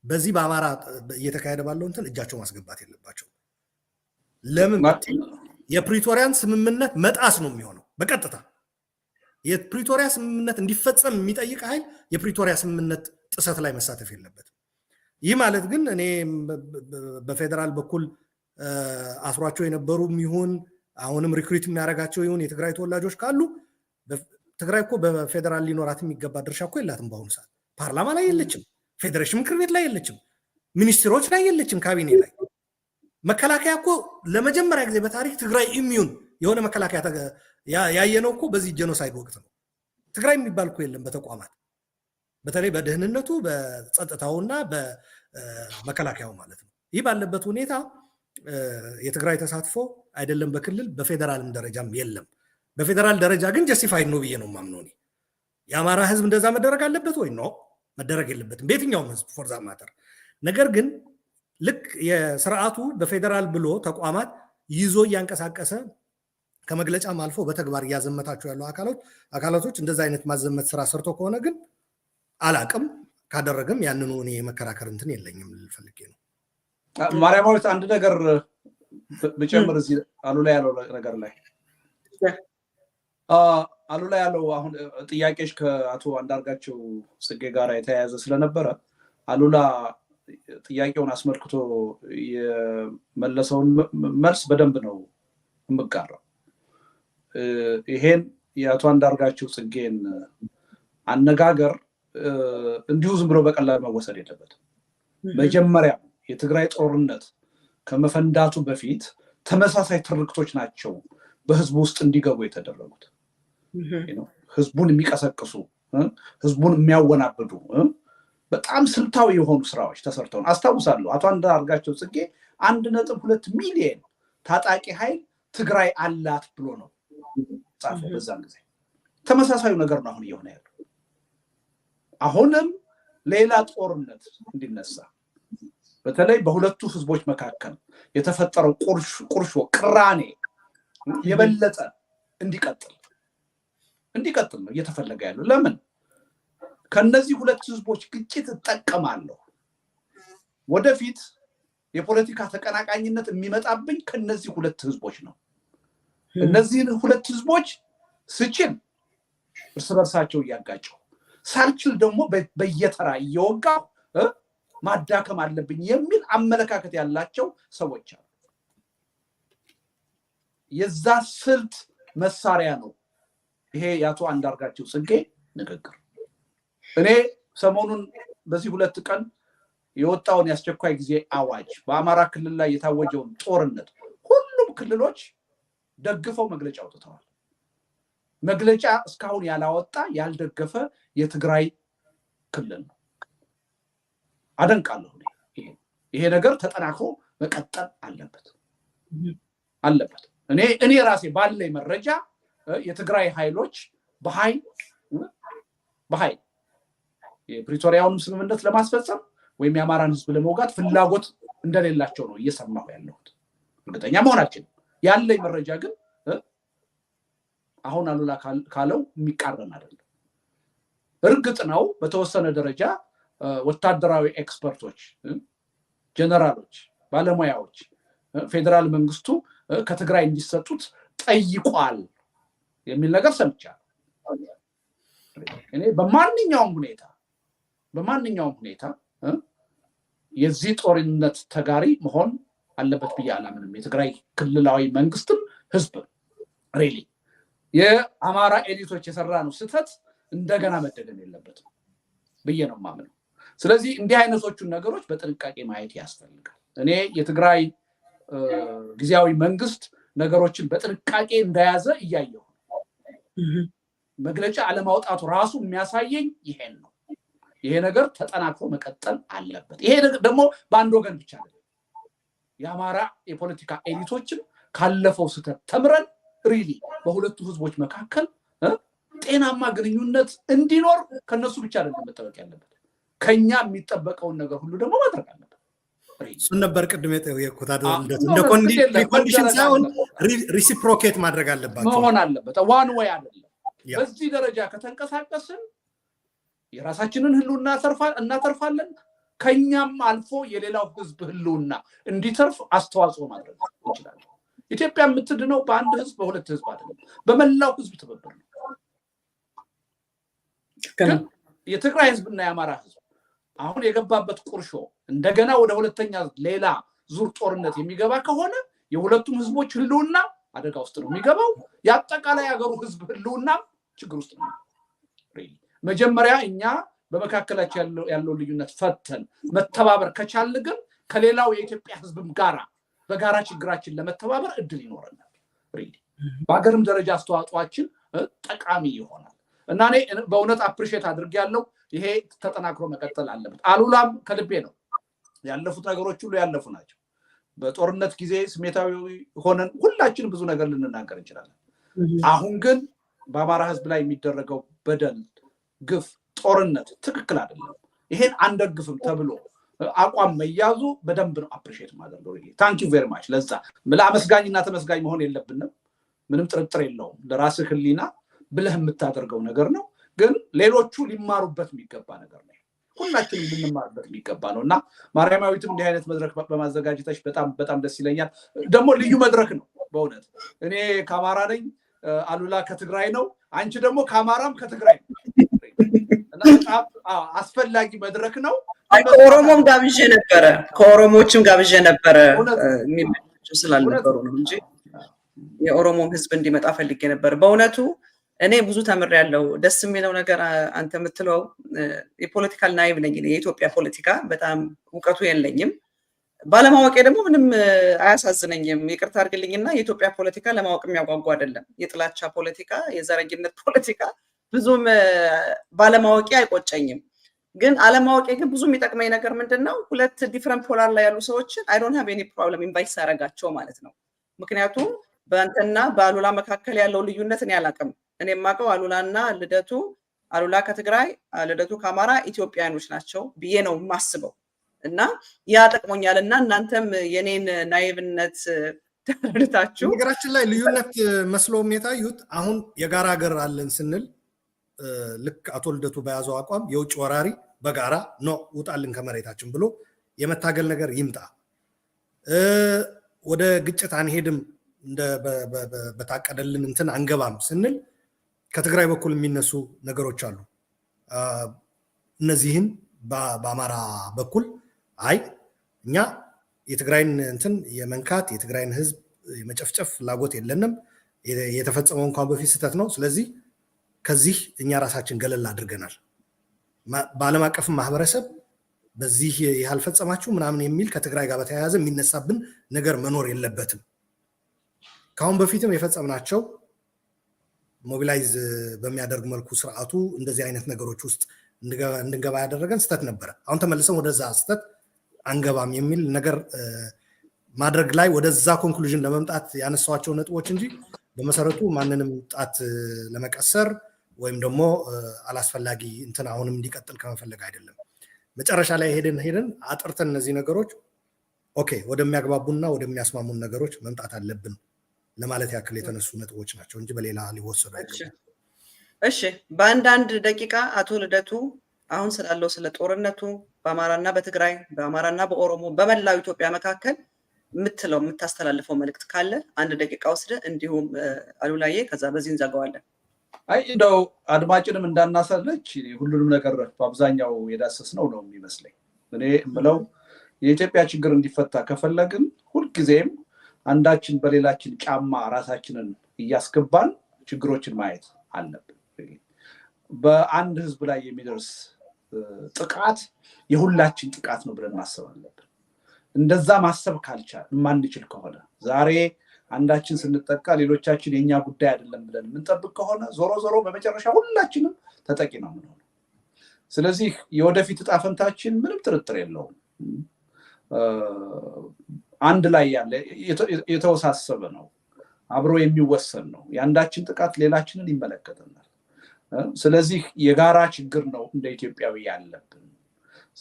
በዚህ በአማራ እየተካሄደ ባለው እንትን እጃቸው ማስገባት የለባቸው። ለምን? የፕሪቶሪያን ስምምነት መጣስ ነው የሚሆነው በቀጥታ። የፕሪቶሪያ ስምምነት እንዲፈጸም የሚጠይቅ ኃይል የፕሪቶሪያ ስምምነት ጥሰት ላይ መሳተፍ የለበትም። ይህ ማለት ግን እኔ በፌዴራል በኩል አስሯቸው የነበሩም ይሁን አሁንም recruit የሚያደርጋቸው ይሁን የትግራይ ተወላጆች ካሉ፣ ትግራይ እኮ በፌዴራል ሊኖራት የሚገባ ድርሻ እኮ የላትም። በአሁኑ ሰዓት ፓርላማ ላይ የለችም፣ ፌዴሬሽን ምክር ቤት ላይ የለችም፣ ሚኒስትሮች ላይ የለችም፣ ካቢኔ ላይ። መከላከያ እኮ ለመጀመሪያ ጊዜ በታሪክ ትግራይ immune የሆነ መከላከያ ያየነው እኮ በዚህ genocide ወቅት ነው። ትግራይ የሚባል እኮ የለም በተቋማት፣ በተለይ በደህንነቱ፣ በጸጥታውና በመከላከያው ማለት ነው። ይህ ባለበት ሁኔታ የትግራይ ተሳትፎ አይደለም በክልል፣ በፌዴራልም ደረጃም የለም። በፌዴራል ደረጃ ግን justified ነው ብዬ ነው የማምነው እኔ። የአማራ ህዝብ እንደዛ መደረግ አለበት ወይ? No፣ መደረግ የለበትም። በየትኛውም ህዝብ for that matter። ነገር ግን ልክ የስርዓቱ በፌዴራል ብሎ ተቋማት ይዞ እያንቀሳቀሰ ከመግለጫም አልፎ በተግባር እያዘመታቸው ያሉ አካላቶች እንደዛ አይነት ማዘመት ስራ ሰርቶ ከሆነ ግን አላቅም። ካደረግም ያንኑ እኔ የመከራከር እንትን የለኝም ልል ፈልጌ ነው። ማርያማዊት፣ አንድ ነገር ብጨምር እዚህ አሉላ ያለው ነገር ላይ፣ አሉላ ያለው አሁን ጥያቄዎች ከአቶ አንዳርጋቸው ጽጌ ጋር የተያያዘ ስለነበረ አሉላ ጥያቄውን አስመልክቶ የመለሰውን መልስ በደንብ ነው የምጋራው። ይሄን የአቶ አንዳርጋቸው ጽጌን አነጋገር እንዲሁ ዝም ብሎ በቀላል መወሰድ የለበትም። መጀመሪያ የትግራይ ጦርነት ከመፈንዳቱ በፊት ተመሳሳይ ትርክቶች ናቸው በህዝቡ ውስጥ እንዲገቡ የተደረጉት። ህዝቡን የሚቀሰቅሱ፣ ህዝቡን የሚያወናብዱ በጣም ስልታዊ የሆኑ ስራዎች ተሰርተው ነው። አስታውሳለሁ፣ አቶ አንዳርጋቸው ጽጌ 1.2 ሚሊየን ታጣቂ ኃይል ትግራይ አላት ብሎ ነው ጻፈው በዛን ጊዜ። ተመሳሳዩ ነገር ነው አሁን እየሆነ ያለው። አሁንም ሌላ ጦርነት እንዲነሳ፣ በተለይ በሁለቱ ህዝቦች መካከል የተፈጠረው ቁርሾ፣ ቅራኔ የበለጠ እንዲቀጥል ነው እየተፈለገ ያለው። ለምን? ከነዚህ ሁለት ህዝቦች ግጭት እጠቀማለሁ፣ ወደፊት የፖለቲካ ተቀናቃኝነት የሚመጣብኝ ከነዚህ ሁለት ህዝቦች ነው። እነዚህን ሁለት ህዝቦች ስችል እርስ በርሳቸው እያጋጨሁ፣ ሳልችል ደግሞ በየተራ እየወጋሁ ማዳከም አለብኝ የሚል አመለካከት ያላቸው ሰዎች አሉ። የዛ ስልት መሳሪያ ነው ይሄ የአቶ አንዳርጋቸው ጽጌ ንግግር። እኔ ሰሞኑን በዚህ 2 ቀን የወጣውን የአስቸኳይ ጊዜ አዋጅ፣ በአማራ ክልል ላይ የታወጀውን ጦርነት ሁሉም ክልሎች ደግፈው መግለጫ አውጥተዋል። መግለጫ እስካሁን ያላወጣ፣ ያልደገፈ የትግራይ ክልል ነው። አደንቃለሁ። ይሄ ነገር ተጠናክሮ መቀጠል አለበት። እኔ ራሴ ባለኝ መረጃ የትግራይ ኃይሎች በኃይል የፕሪቶሪያውንም ስምምነት ለማስፈጸም ወይም የአማራን ህዝብ ለመውጋት ፍላጎት እንደሌላቸው ነው እየሰማሁ ያለሁት። እርግጠኛ መሆናችን ያለኝ መረጃ ግን አሁን አሉላ ካለው የሚቃረን አይደለም። እርግጥ ነው በተወሰነ ደረጃ ወታደራዊ expert ኦች፣ ጀነራሎች፣ ባለሙያዎች ፌዴራል መንግስቱ ከትግራይ እንዲሰጡት ጠይቋል የሚል ነገር ሰምቻለሁ። እኔ በማንኛውም ሁኔታ የዚህ ጦርነት ተጋሪ መሆን አለበት ብዬ አላምንም። የትግራይ ክልላዊ መንግስትም ህዝብ really የአማራ elite ኦች የሰራነው ስህተት እንደገና መደገም የለበትም ብዬ ነው የማምነው። ስለዚህ እንዲህ አይነቶቹን ነገሮች በጥንቃቄ ማየት ያስፈልጋል። እኔ የትግራይ ጊዜያዊ መንግስት ነገሮችን በጥንቃቄ እንደያዘ እያየሁ ነው። መግለጫ አለማውጣቱ ራሱ የሚያሳየኝ ይሄን ነው። ይሄ ነገር ተጠናክሮ መቀጠል አለበት። ይሄ ደግሞ በአንድ ወገን ብቻ አይደለም። የአማራ የፖለቲካ elite ኦችም ካለፈው ስህተት ተምረን really በሁለቱ ህዝቦች መካከል ጤናማ ግንኙነት እንዲኖር ከነሱ ብቻ አይደለም መጠበቅ ያለበት፣ ከኛ የሚጠበቀውን ነገር ሁሉ ደግሞ ማድረግ አለበት። እሱን ነበር ቅድም የጠየቅኩት። እንደ precondition ሳይሆን reciprocate ማድረግ አለባቸው። መሆን አለበት። One way አይደለም። በዚህ ደረጃ ከተንቀሳቀስን የራሳችንን ህልውና እናተርፋለን። ከኛም አልፎ የሌላው ህዝብ ህልውና እንዲተርፍ አስተዋጽኦ ማድረግ እንችላለን። ኢትዮጵያ የምትድነው በአንድ ህዝብ፣ በሁለት ህዝብ አይደለም፣ በመላው ህዝብ ትብብር ነው። ግን የትግራይ ህዝብና የአማራ ህዝብ አሁን የገባበት ቁርሾ እንደገና ወደ ሁለተኛ ሌላ ዙር ጦርነት የሚገባ ከሆነ የሁለቱም ህዝቦች ህልውና አደጋ ውስጥ ነው የሚገባው። የአጠቃላይ ሀገሩ ህዝብ ህልውና ችግር ውስጥ ነው። መጀመሪያ እኛ በመካከላችን ያለው ልዩነት ፈተን መተባበር ከቻልን ግን ከሌላው የኢትዮጵያ ህዝብም ጋራ በጋራ ችግራችን ለመተባበር እድል ይኖረናል። በሀገርም ደረጃ አስተዋጽኦአችን ጠቃሚ ይሆናል እና እኔ በእውነት appreciate አድርጌያለሁ። ይሄ ተጠናክሮ መቀጠል አለበት። አሉላም ከልቤ ነው። ያለፉት ነገሮች ሁሉ ያለፉ ናቸው። በጦርነት ጊዜ ስሜታዊ ሆነን ሁላችንም ብዙ ነገር ልንናገር እንችላለን። አሁን ግን በአማራ ህዝብ ላይ የሚደረገው በደል፣ ግፍ፣ ጦርነት ትክክል አይደለም፣ ይሄን አንደግፍም ተብሎ አቋም መያዙ በደንብ ነው appreciate ማደርገው። Thank you very much። ለዛ አመስጋኝና ተመስጋኝ መሆን የለብንም። ምንም ጥርጥር የለውም። ለራስህ ህሊና ብለህ የምታደርገው ነገር ነው። ግን ሌሎቹ ሊማሩበት የሚገባ ነገር ነው። ሁላችንም ልንማርበት የሚገባ ነው እና ማርያማዊትም እንዲህ አይነት መድረክ በማዘጋጀትሽ በጣም በጣም ደስ ይለኛል። ደግሞ ልዩ መድረክ ነው በእውነት። እኔ ከአማራ ነኝ፣ አሉላ ከትግራይ ነው፣ አንቺ ደግሞ ከአማራም ከትግራይ ነው እና በጣም አስፈላጊ መድረክ ነው። ከኦሮሞም ጋብዤ ነበረ፣ ከኦሮሞዎችም ጋብዤ ነበረ፣ የሚመቸው ስላልነበሩ ነው እንጂ የኦሮሞም ህዝብ እንዲመጣ ፈልጌ ነበር። በእውነቱ እኔ ብዙ ተምሬያለሁ። ደስ የሚለው ነገር አንተ የምትለው የ political naive ነኝ። የኢትዮጵያ ፖለቲካ በጣም እውቀቱ የለኝም። ባለማወቄ ደግሞ ምንም አያሳዝነኝም። ይቅርታ አድርግልኝና የኢትዮጵያ ፖለቲካ ለማወቅ የሚያጓጓ አይደለም። የጥላቻ ፖለቲካ፣ የዘረኝነት ፖለቲካ ብዙም ባለማወቄ አይቆጨኝም። ግን አለማወቄ ግን ብዙ የሚጠቅመኝ ነገር ምንድን ነው? ሁለት different polar ላይ ያሉ ሰዎችን I don't have any problem invite ሳረጋቸው ማለት ነው። ምክንያቱም በአንተና በአሉላ መካከል ያለው ልዩነት እኔ አላውቅም። እኔ የማውቀው አሉላና ልደቱ፣ አሉላ ከትግራይ፣ ልደቱ ከአማራ፣ ኢትዮጵያኖች ናቸው ብዬ ነው የማስበው። እና ያ ጠቅሞኛል። እና እናንተም የኔን naive ነት ተረድታችሁ ነገራችን ላይ ልዩነት መስሎም የታዩት አሁን የጋራ ሀገር አለን ስንል ልክ አቶ ልደቱ በያዘው አቋም የውጭ ወራሪ በጋራ no ውጣልን ከመሬታችን ብሎ የመታገል ነገር ይምጣ፣ ወደ ግጭት አንሄድም፣ በታቀደልን እንትን አንገባም ስንል ከትግራይ በኩል የሚነሱ ነገሮች አሉ። እነዚህን በአማራ በኩል አይ እኛ የትግራይን እንትን የመንካት፣ የትግራይን ህዝብ የመጨፍጨፍ ፍላጎት የለንም። የተፈጸመው እንኳን በፊት ስህተት ነው። ስለዚህ ከዚህ እኛ ራሳችን ገለል አድርገናል። በዓለም አቀፍ ማህበረሰብ በዚህ ይህ አልፈጸማችሁ ምናምን የሚል ከትግራይ ጋር በተያያዘ የሚነሳብን ነገር መኖር የለበትም። ከአሁን በፊትም የፈጸምናቸው mobilize በሚያደርግ መልኩ ስርዓቱ እንደዚህ አይነት ነገሮች ውስጥ እንድንገባ ያደረገን ስህተት ነበረ። አሁን ተመልሰን ወደዛ ስህተት አንገባም የሚል ነገር ማድረግ ላይ ወደዛ conclusion ለመምጣት ያነሳኋቸው ነጥቦች እንጂ በመሰረቱ ማንንም ጣት ለመቀሰር ወይም ደግሞ አላስፈላጊ እንትን አሁንም እንዲቀጥል ከመፈለግ አይደለም። መጨረሻ ላይ ሄደን ሄደን አጥርተን እነዚህ ነገሮች okay ወደሚያግባቡና ወደሚያስማሙን ነገሮች መምጣት አለብን ለማለት ያክል የተነሱ ነጥቦች ናቸው እንጂ በሌላ ሊወሰዱ አይገባም። እሺ፣ በአንዳንድ ደቂቃ አቶ ልደቱ አሁን ስላለው ስለ ጦርነቱ በአማራና በትግራይ፣ በአማራና በኦሮሞ፣ በመላው ኢትዮጵያ መካከል የምትለው፣ የምታስተላልፈው መልእክት ካለ አንድ ደቂቃ ወስደ፣ እንዲሁም አሉላዬ፣ ከዛ በዚህ እንዘጋዋለን። አይ እንደው አድማጭንም እንዳናሰለች ሁሉንም ነገር በአብዛኛው የዳሰስነው ነው የሚመስለኝ። እኔ የምለው የኢትዮጵያ ችግር እንዲፈታ ከፈለግን ሁልጊዜም አንዳችን በሌላችን ጫማ ራሳችንን እያስገባን ችግሮችን ማየት አለብን። በአንድ ህዝብ ላይ የሚደርስ ጥቃት የሁላችን ጥቃት ነው ብለን ማሰብ አለብን። እንደዛ ማሰብ ካልቻል፣ የማንችል ከሆነ፣ ዛሬ አንዳችን ስንጠቃ ሌሎቻችን የእኛ ጉዳይ አይደለም ብለን የምንጠብቅ ከሆነ ዞሮ ዞሮ በመጨረሻ ሁላችንም ተጠቂ ነው የምንሆነው። ስለዚህ የወደፊት እጣ ፈንታችን ምንም ጥርጥር የለውም አንድ ላይ ያለ የተወሳሰበ ነው፣ አብሮ የሚወሰን ነው። የአንዳችን ጥቃት ሌላችንን ይመለከተናል። ስለዚህ የጋራ ችግር ነው እንደ ኢትዮጵያዊ ያለብን።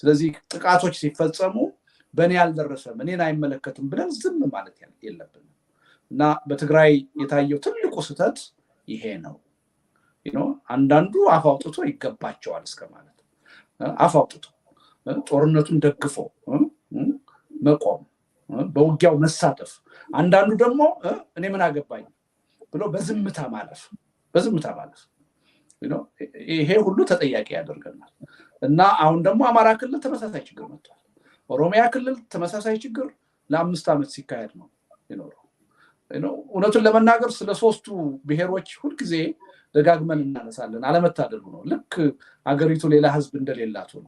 ስለዚህ ጥቃቶች ሲፈጸሙ በእኔ አልደረሰም፣ እኔን አይመለከትም ብለን ዝም ማለት የለብንም። እና በትግራይ የታየው ትልቁ ስህተት ይሄ ነው። አንዳንዱ አፍ አውጥቶ ይገባቸዋል እስከ ማለት፣ አፍ አውጥቶ ጦርነቱን ደግፎ መቆም፣ በውጊያው መሳተፍ፣ አንዳንዱ ደግሞ እኔ ምን አገባኝ ብሎ በዝምታ ማለፍ፣ በዝምታ ማለፍ፣ ይሄ ሁሉ ተጠያቂ ያደርገናል። እና አሁን ደግሞ አማራ ክልል ተመሳሳይ ችግር መጥቷል። ኦሮሚያ ክልል ተመሳሳይ ችግር ለ5 ዓመት ሲካሄድ ነው የኖረው። እውነቱን ለመናገር ስለ ሶስቱ ብሔሮች ሁልጊዜ ደጋግመን እናነሳለን። አለመታደሉ ነው። ልክ አገሪቱ ሌላ ህዝብ እንደሌላት ሁሉ።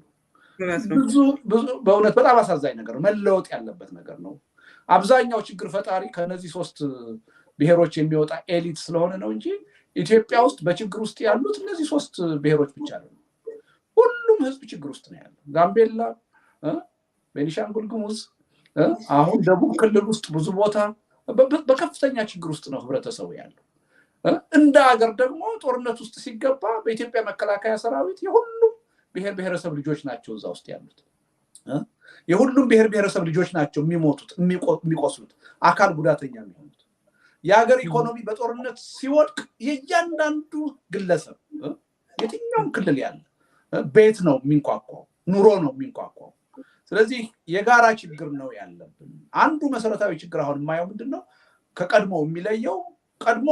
ብዙ በእውነት በጣም አሳዛኝ ነገር ነው። መለወጥ ያለበት ነገር ነው። አብዛኛው ችግር ፈጣሪ ከነዚህ ሶስት ብሔሮች የሚወጣ elite ስለሆነ ነው እንጂ ኢትዮጵያ ውስጥ በችግር ውስጥ ያሉት እነዚህ ሶስት ብሔሮች ብቻ አይደሉም። ሁሉም ህዝብ ችግር ውስጥ ነው ያለው። ጋምቤላ፣ ቤኒሻንጉል ጉሙዝ፣ አሁን ደቡብ ክልል ውስጥ ብዙ ቦታ በከፍተኛ ችግር ውስጥ ነው ህብረተሰቡ ያለው። እንደ ሀገር ደግሞ ጦርነት ውስጥ ሲገባ በኢትዮጵያ መከላከያ ሰራዊት የሁሉም ብሔር ብሔረሰብ ልጆች ናቸው እዛ ውስጥ ያሉት። የሁሉም ብሔር ብሔረሰብ ልጆች ናቸው የሚሞቱት፣ የሚቆስሉት፣ አካል ጉዳተኛ የሚሆኑት። የሀገር ኢኮኖሚ በጦርነት ሲወድቅ የእያንዳንዱ ግለሰብ የትኛውም ክልል ያለ ቤት ነው የሚንኳኳው፣ ኑሮ ነው የሚንኳኳው። ስለዚህ የጋራ ችግር ነው ያለብን። አንዱ መሰረታዊ ችግር አሁን የማየው ምንድን ነው? ከቀድሞ የሚለየው ቀድሞ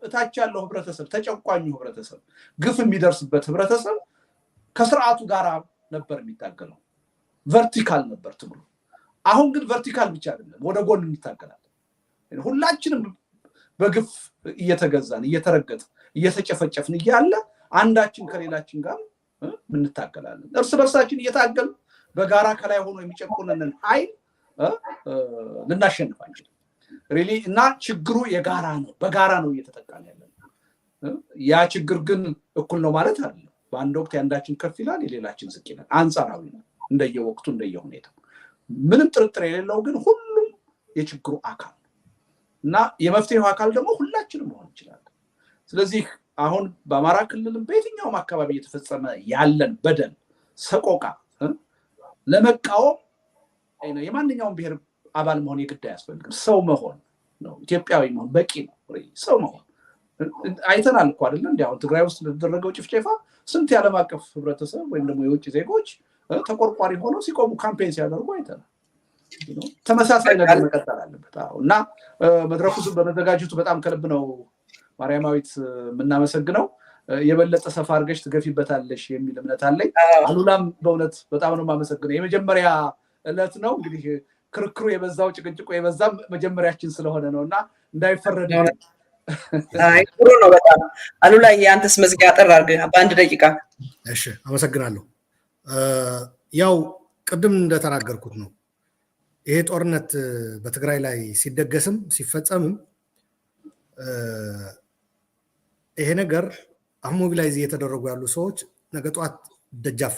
እታች ያለው ህብረተሰብ፣ ተጨቋኙ ህብረተሰብ፣ ግፍ የሚደርስበት ህብረተሰብ ከስርዓቱ ጋር ነበር የሚታገለው። Vertical ነበር ትግሉ። አሁን ግን vertical ብቻ አይደለም፣ ወደ ጎን እንታገላለን። ሁላችንም በግፍ እየተገዛን፣ እየተረገጥን፣ እየተጨፈጨፍን እያለ አንዳችን ከሌላችን ጋር እንታገላለን። እርስ በርሳችን እየታገልን በጋራ ከላይ ሆኖ የሚጨቁነንን ኃይል ልናሸንፍ አንችልም። Really እና ችግሩ የጋራ ነው፣ በጋራ ነው እየተጠቃን ያለን። ያ ችግር ግን እኩል ነው ማለት አይደለም። በአንድ ወቅት የአንዳችን ከፍ ይላል፣ የሌላችን ዝቅ ይላል። አንጻራዊ ነው፣ እንደየወቅቱ እንደየሁኔታው። ምንም ጥርጥር የሌለው ግን ሁሉም የችግሩ አካል ነው እና የመፍትሄው አካል ደግሞ ሁላችንም መሆን እንችላለን። ስለዚህ አሁን በአማራ ክልልም በየትኛውም አካባቢ እየተፈጸመ ያለን በደል፣ ሰቆቃ ለመቃወም የማንኛውም ብሔር አባል መሆን የግድ አያስፈልግም። ሰው መሆን ነው፣ ኢትዮጵያዊ መሆን በቂ ነው። ሰው መሆን አይተናል እኮ አይደለ? እንዲ አሁን ትግራይ ውስጥ ለተደረገው ጭፍጨፋ ስንት የዓለም አቀፍ ህብረተሰብ ወይም ደግሞ የውጭ ዜጎች ተቆርቋሪ ሆነው ሲቆሙ፣ campaign ሲያደርጉ አይተናል። ተመሳሳይ ነገር መቀጠል አለበት እና መድረኩ በመዘጋጀቱ በጣም ከልብ ነው ማርያማዊት የምናመሰግነው። የበለጠ ሰፋ አድርገሽ ትገፊበታለሽ የሚል እምነት አለኝ። አሉላም በእውነት በጣም ነው የማመሰግነው። የመጀመሪያ ዕለት ነው እንግዲህ፣ ክርክሩ የበዛው ጭቅጭቁ የበዛም መጀመሪያችን ስለሆነ ነው እና እንዳይፈረድ። ጥሩ ነው በጣም። አሉላ፣ የአንተስ መዝጊያ አጠር አድርገህ በአንድ ደቂቃ። እሺ፣ አመሰግናለሁ። ያው ቅድም እንደተናገርኩት ነው። ይሄ ጦርነት በትግራይ ላይ ሲደገስም ሲፈጸምም ይሄ ነገር አሁን mobilize እየተደረጉ ያሉ ሰዎች ነገ ጠዋት ደጃፍ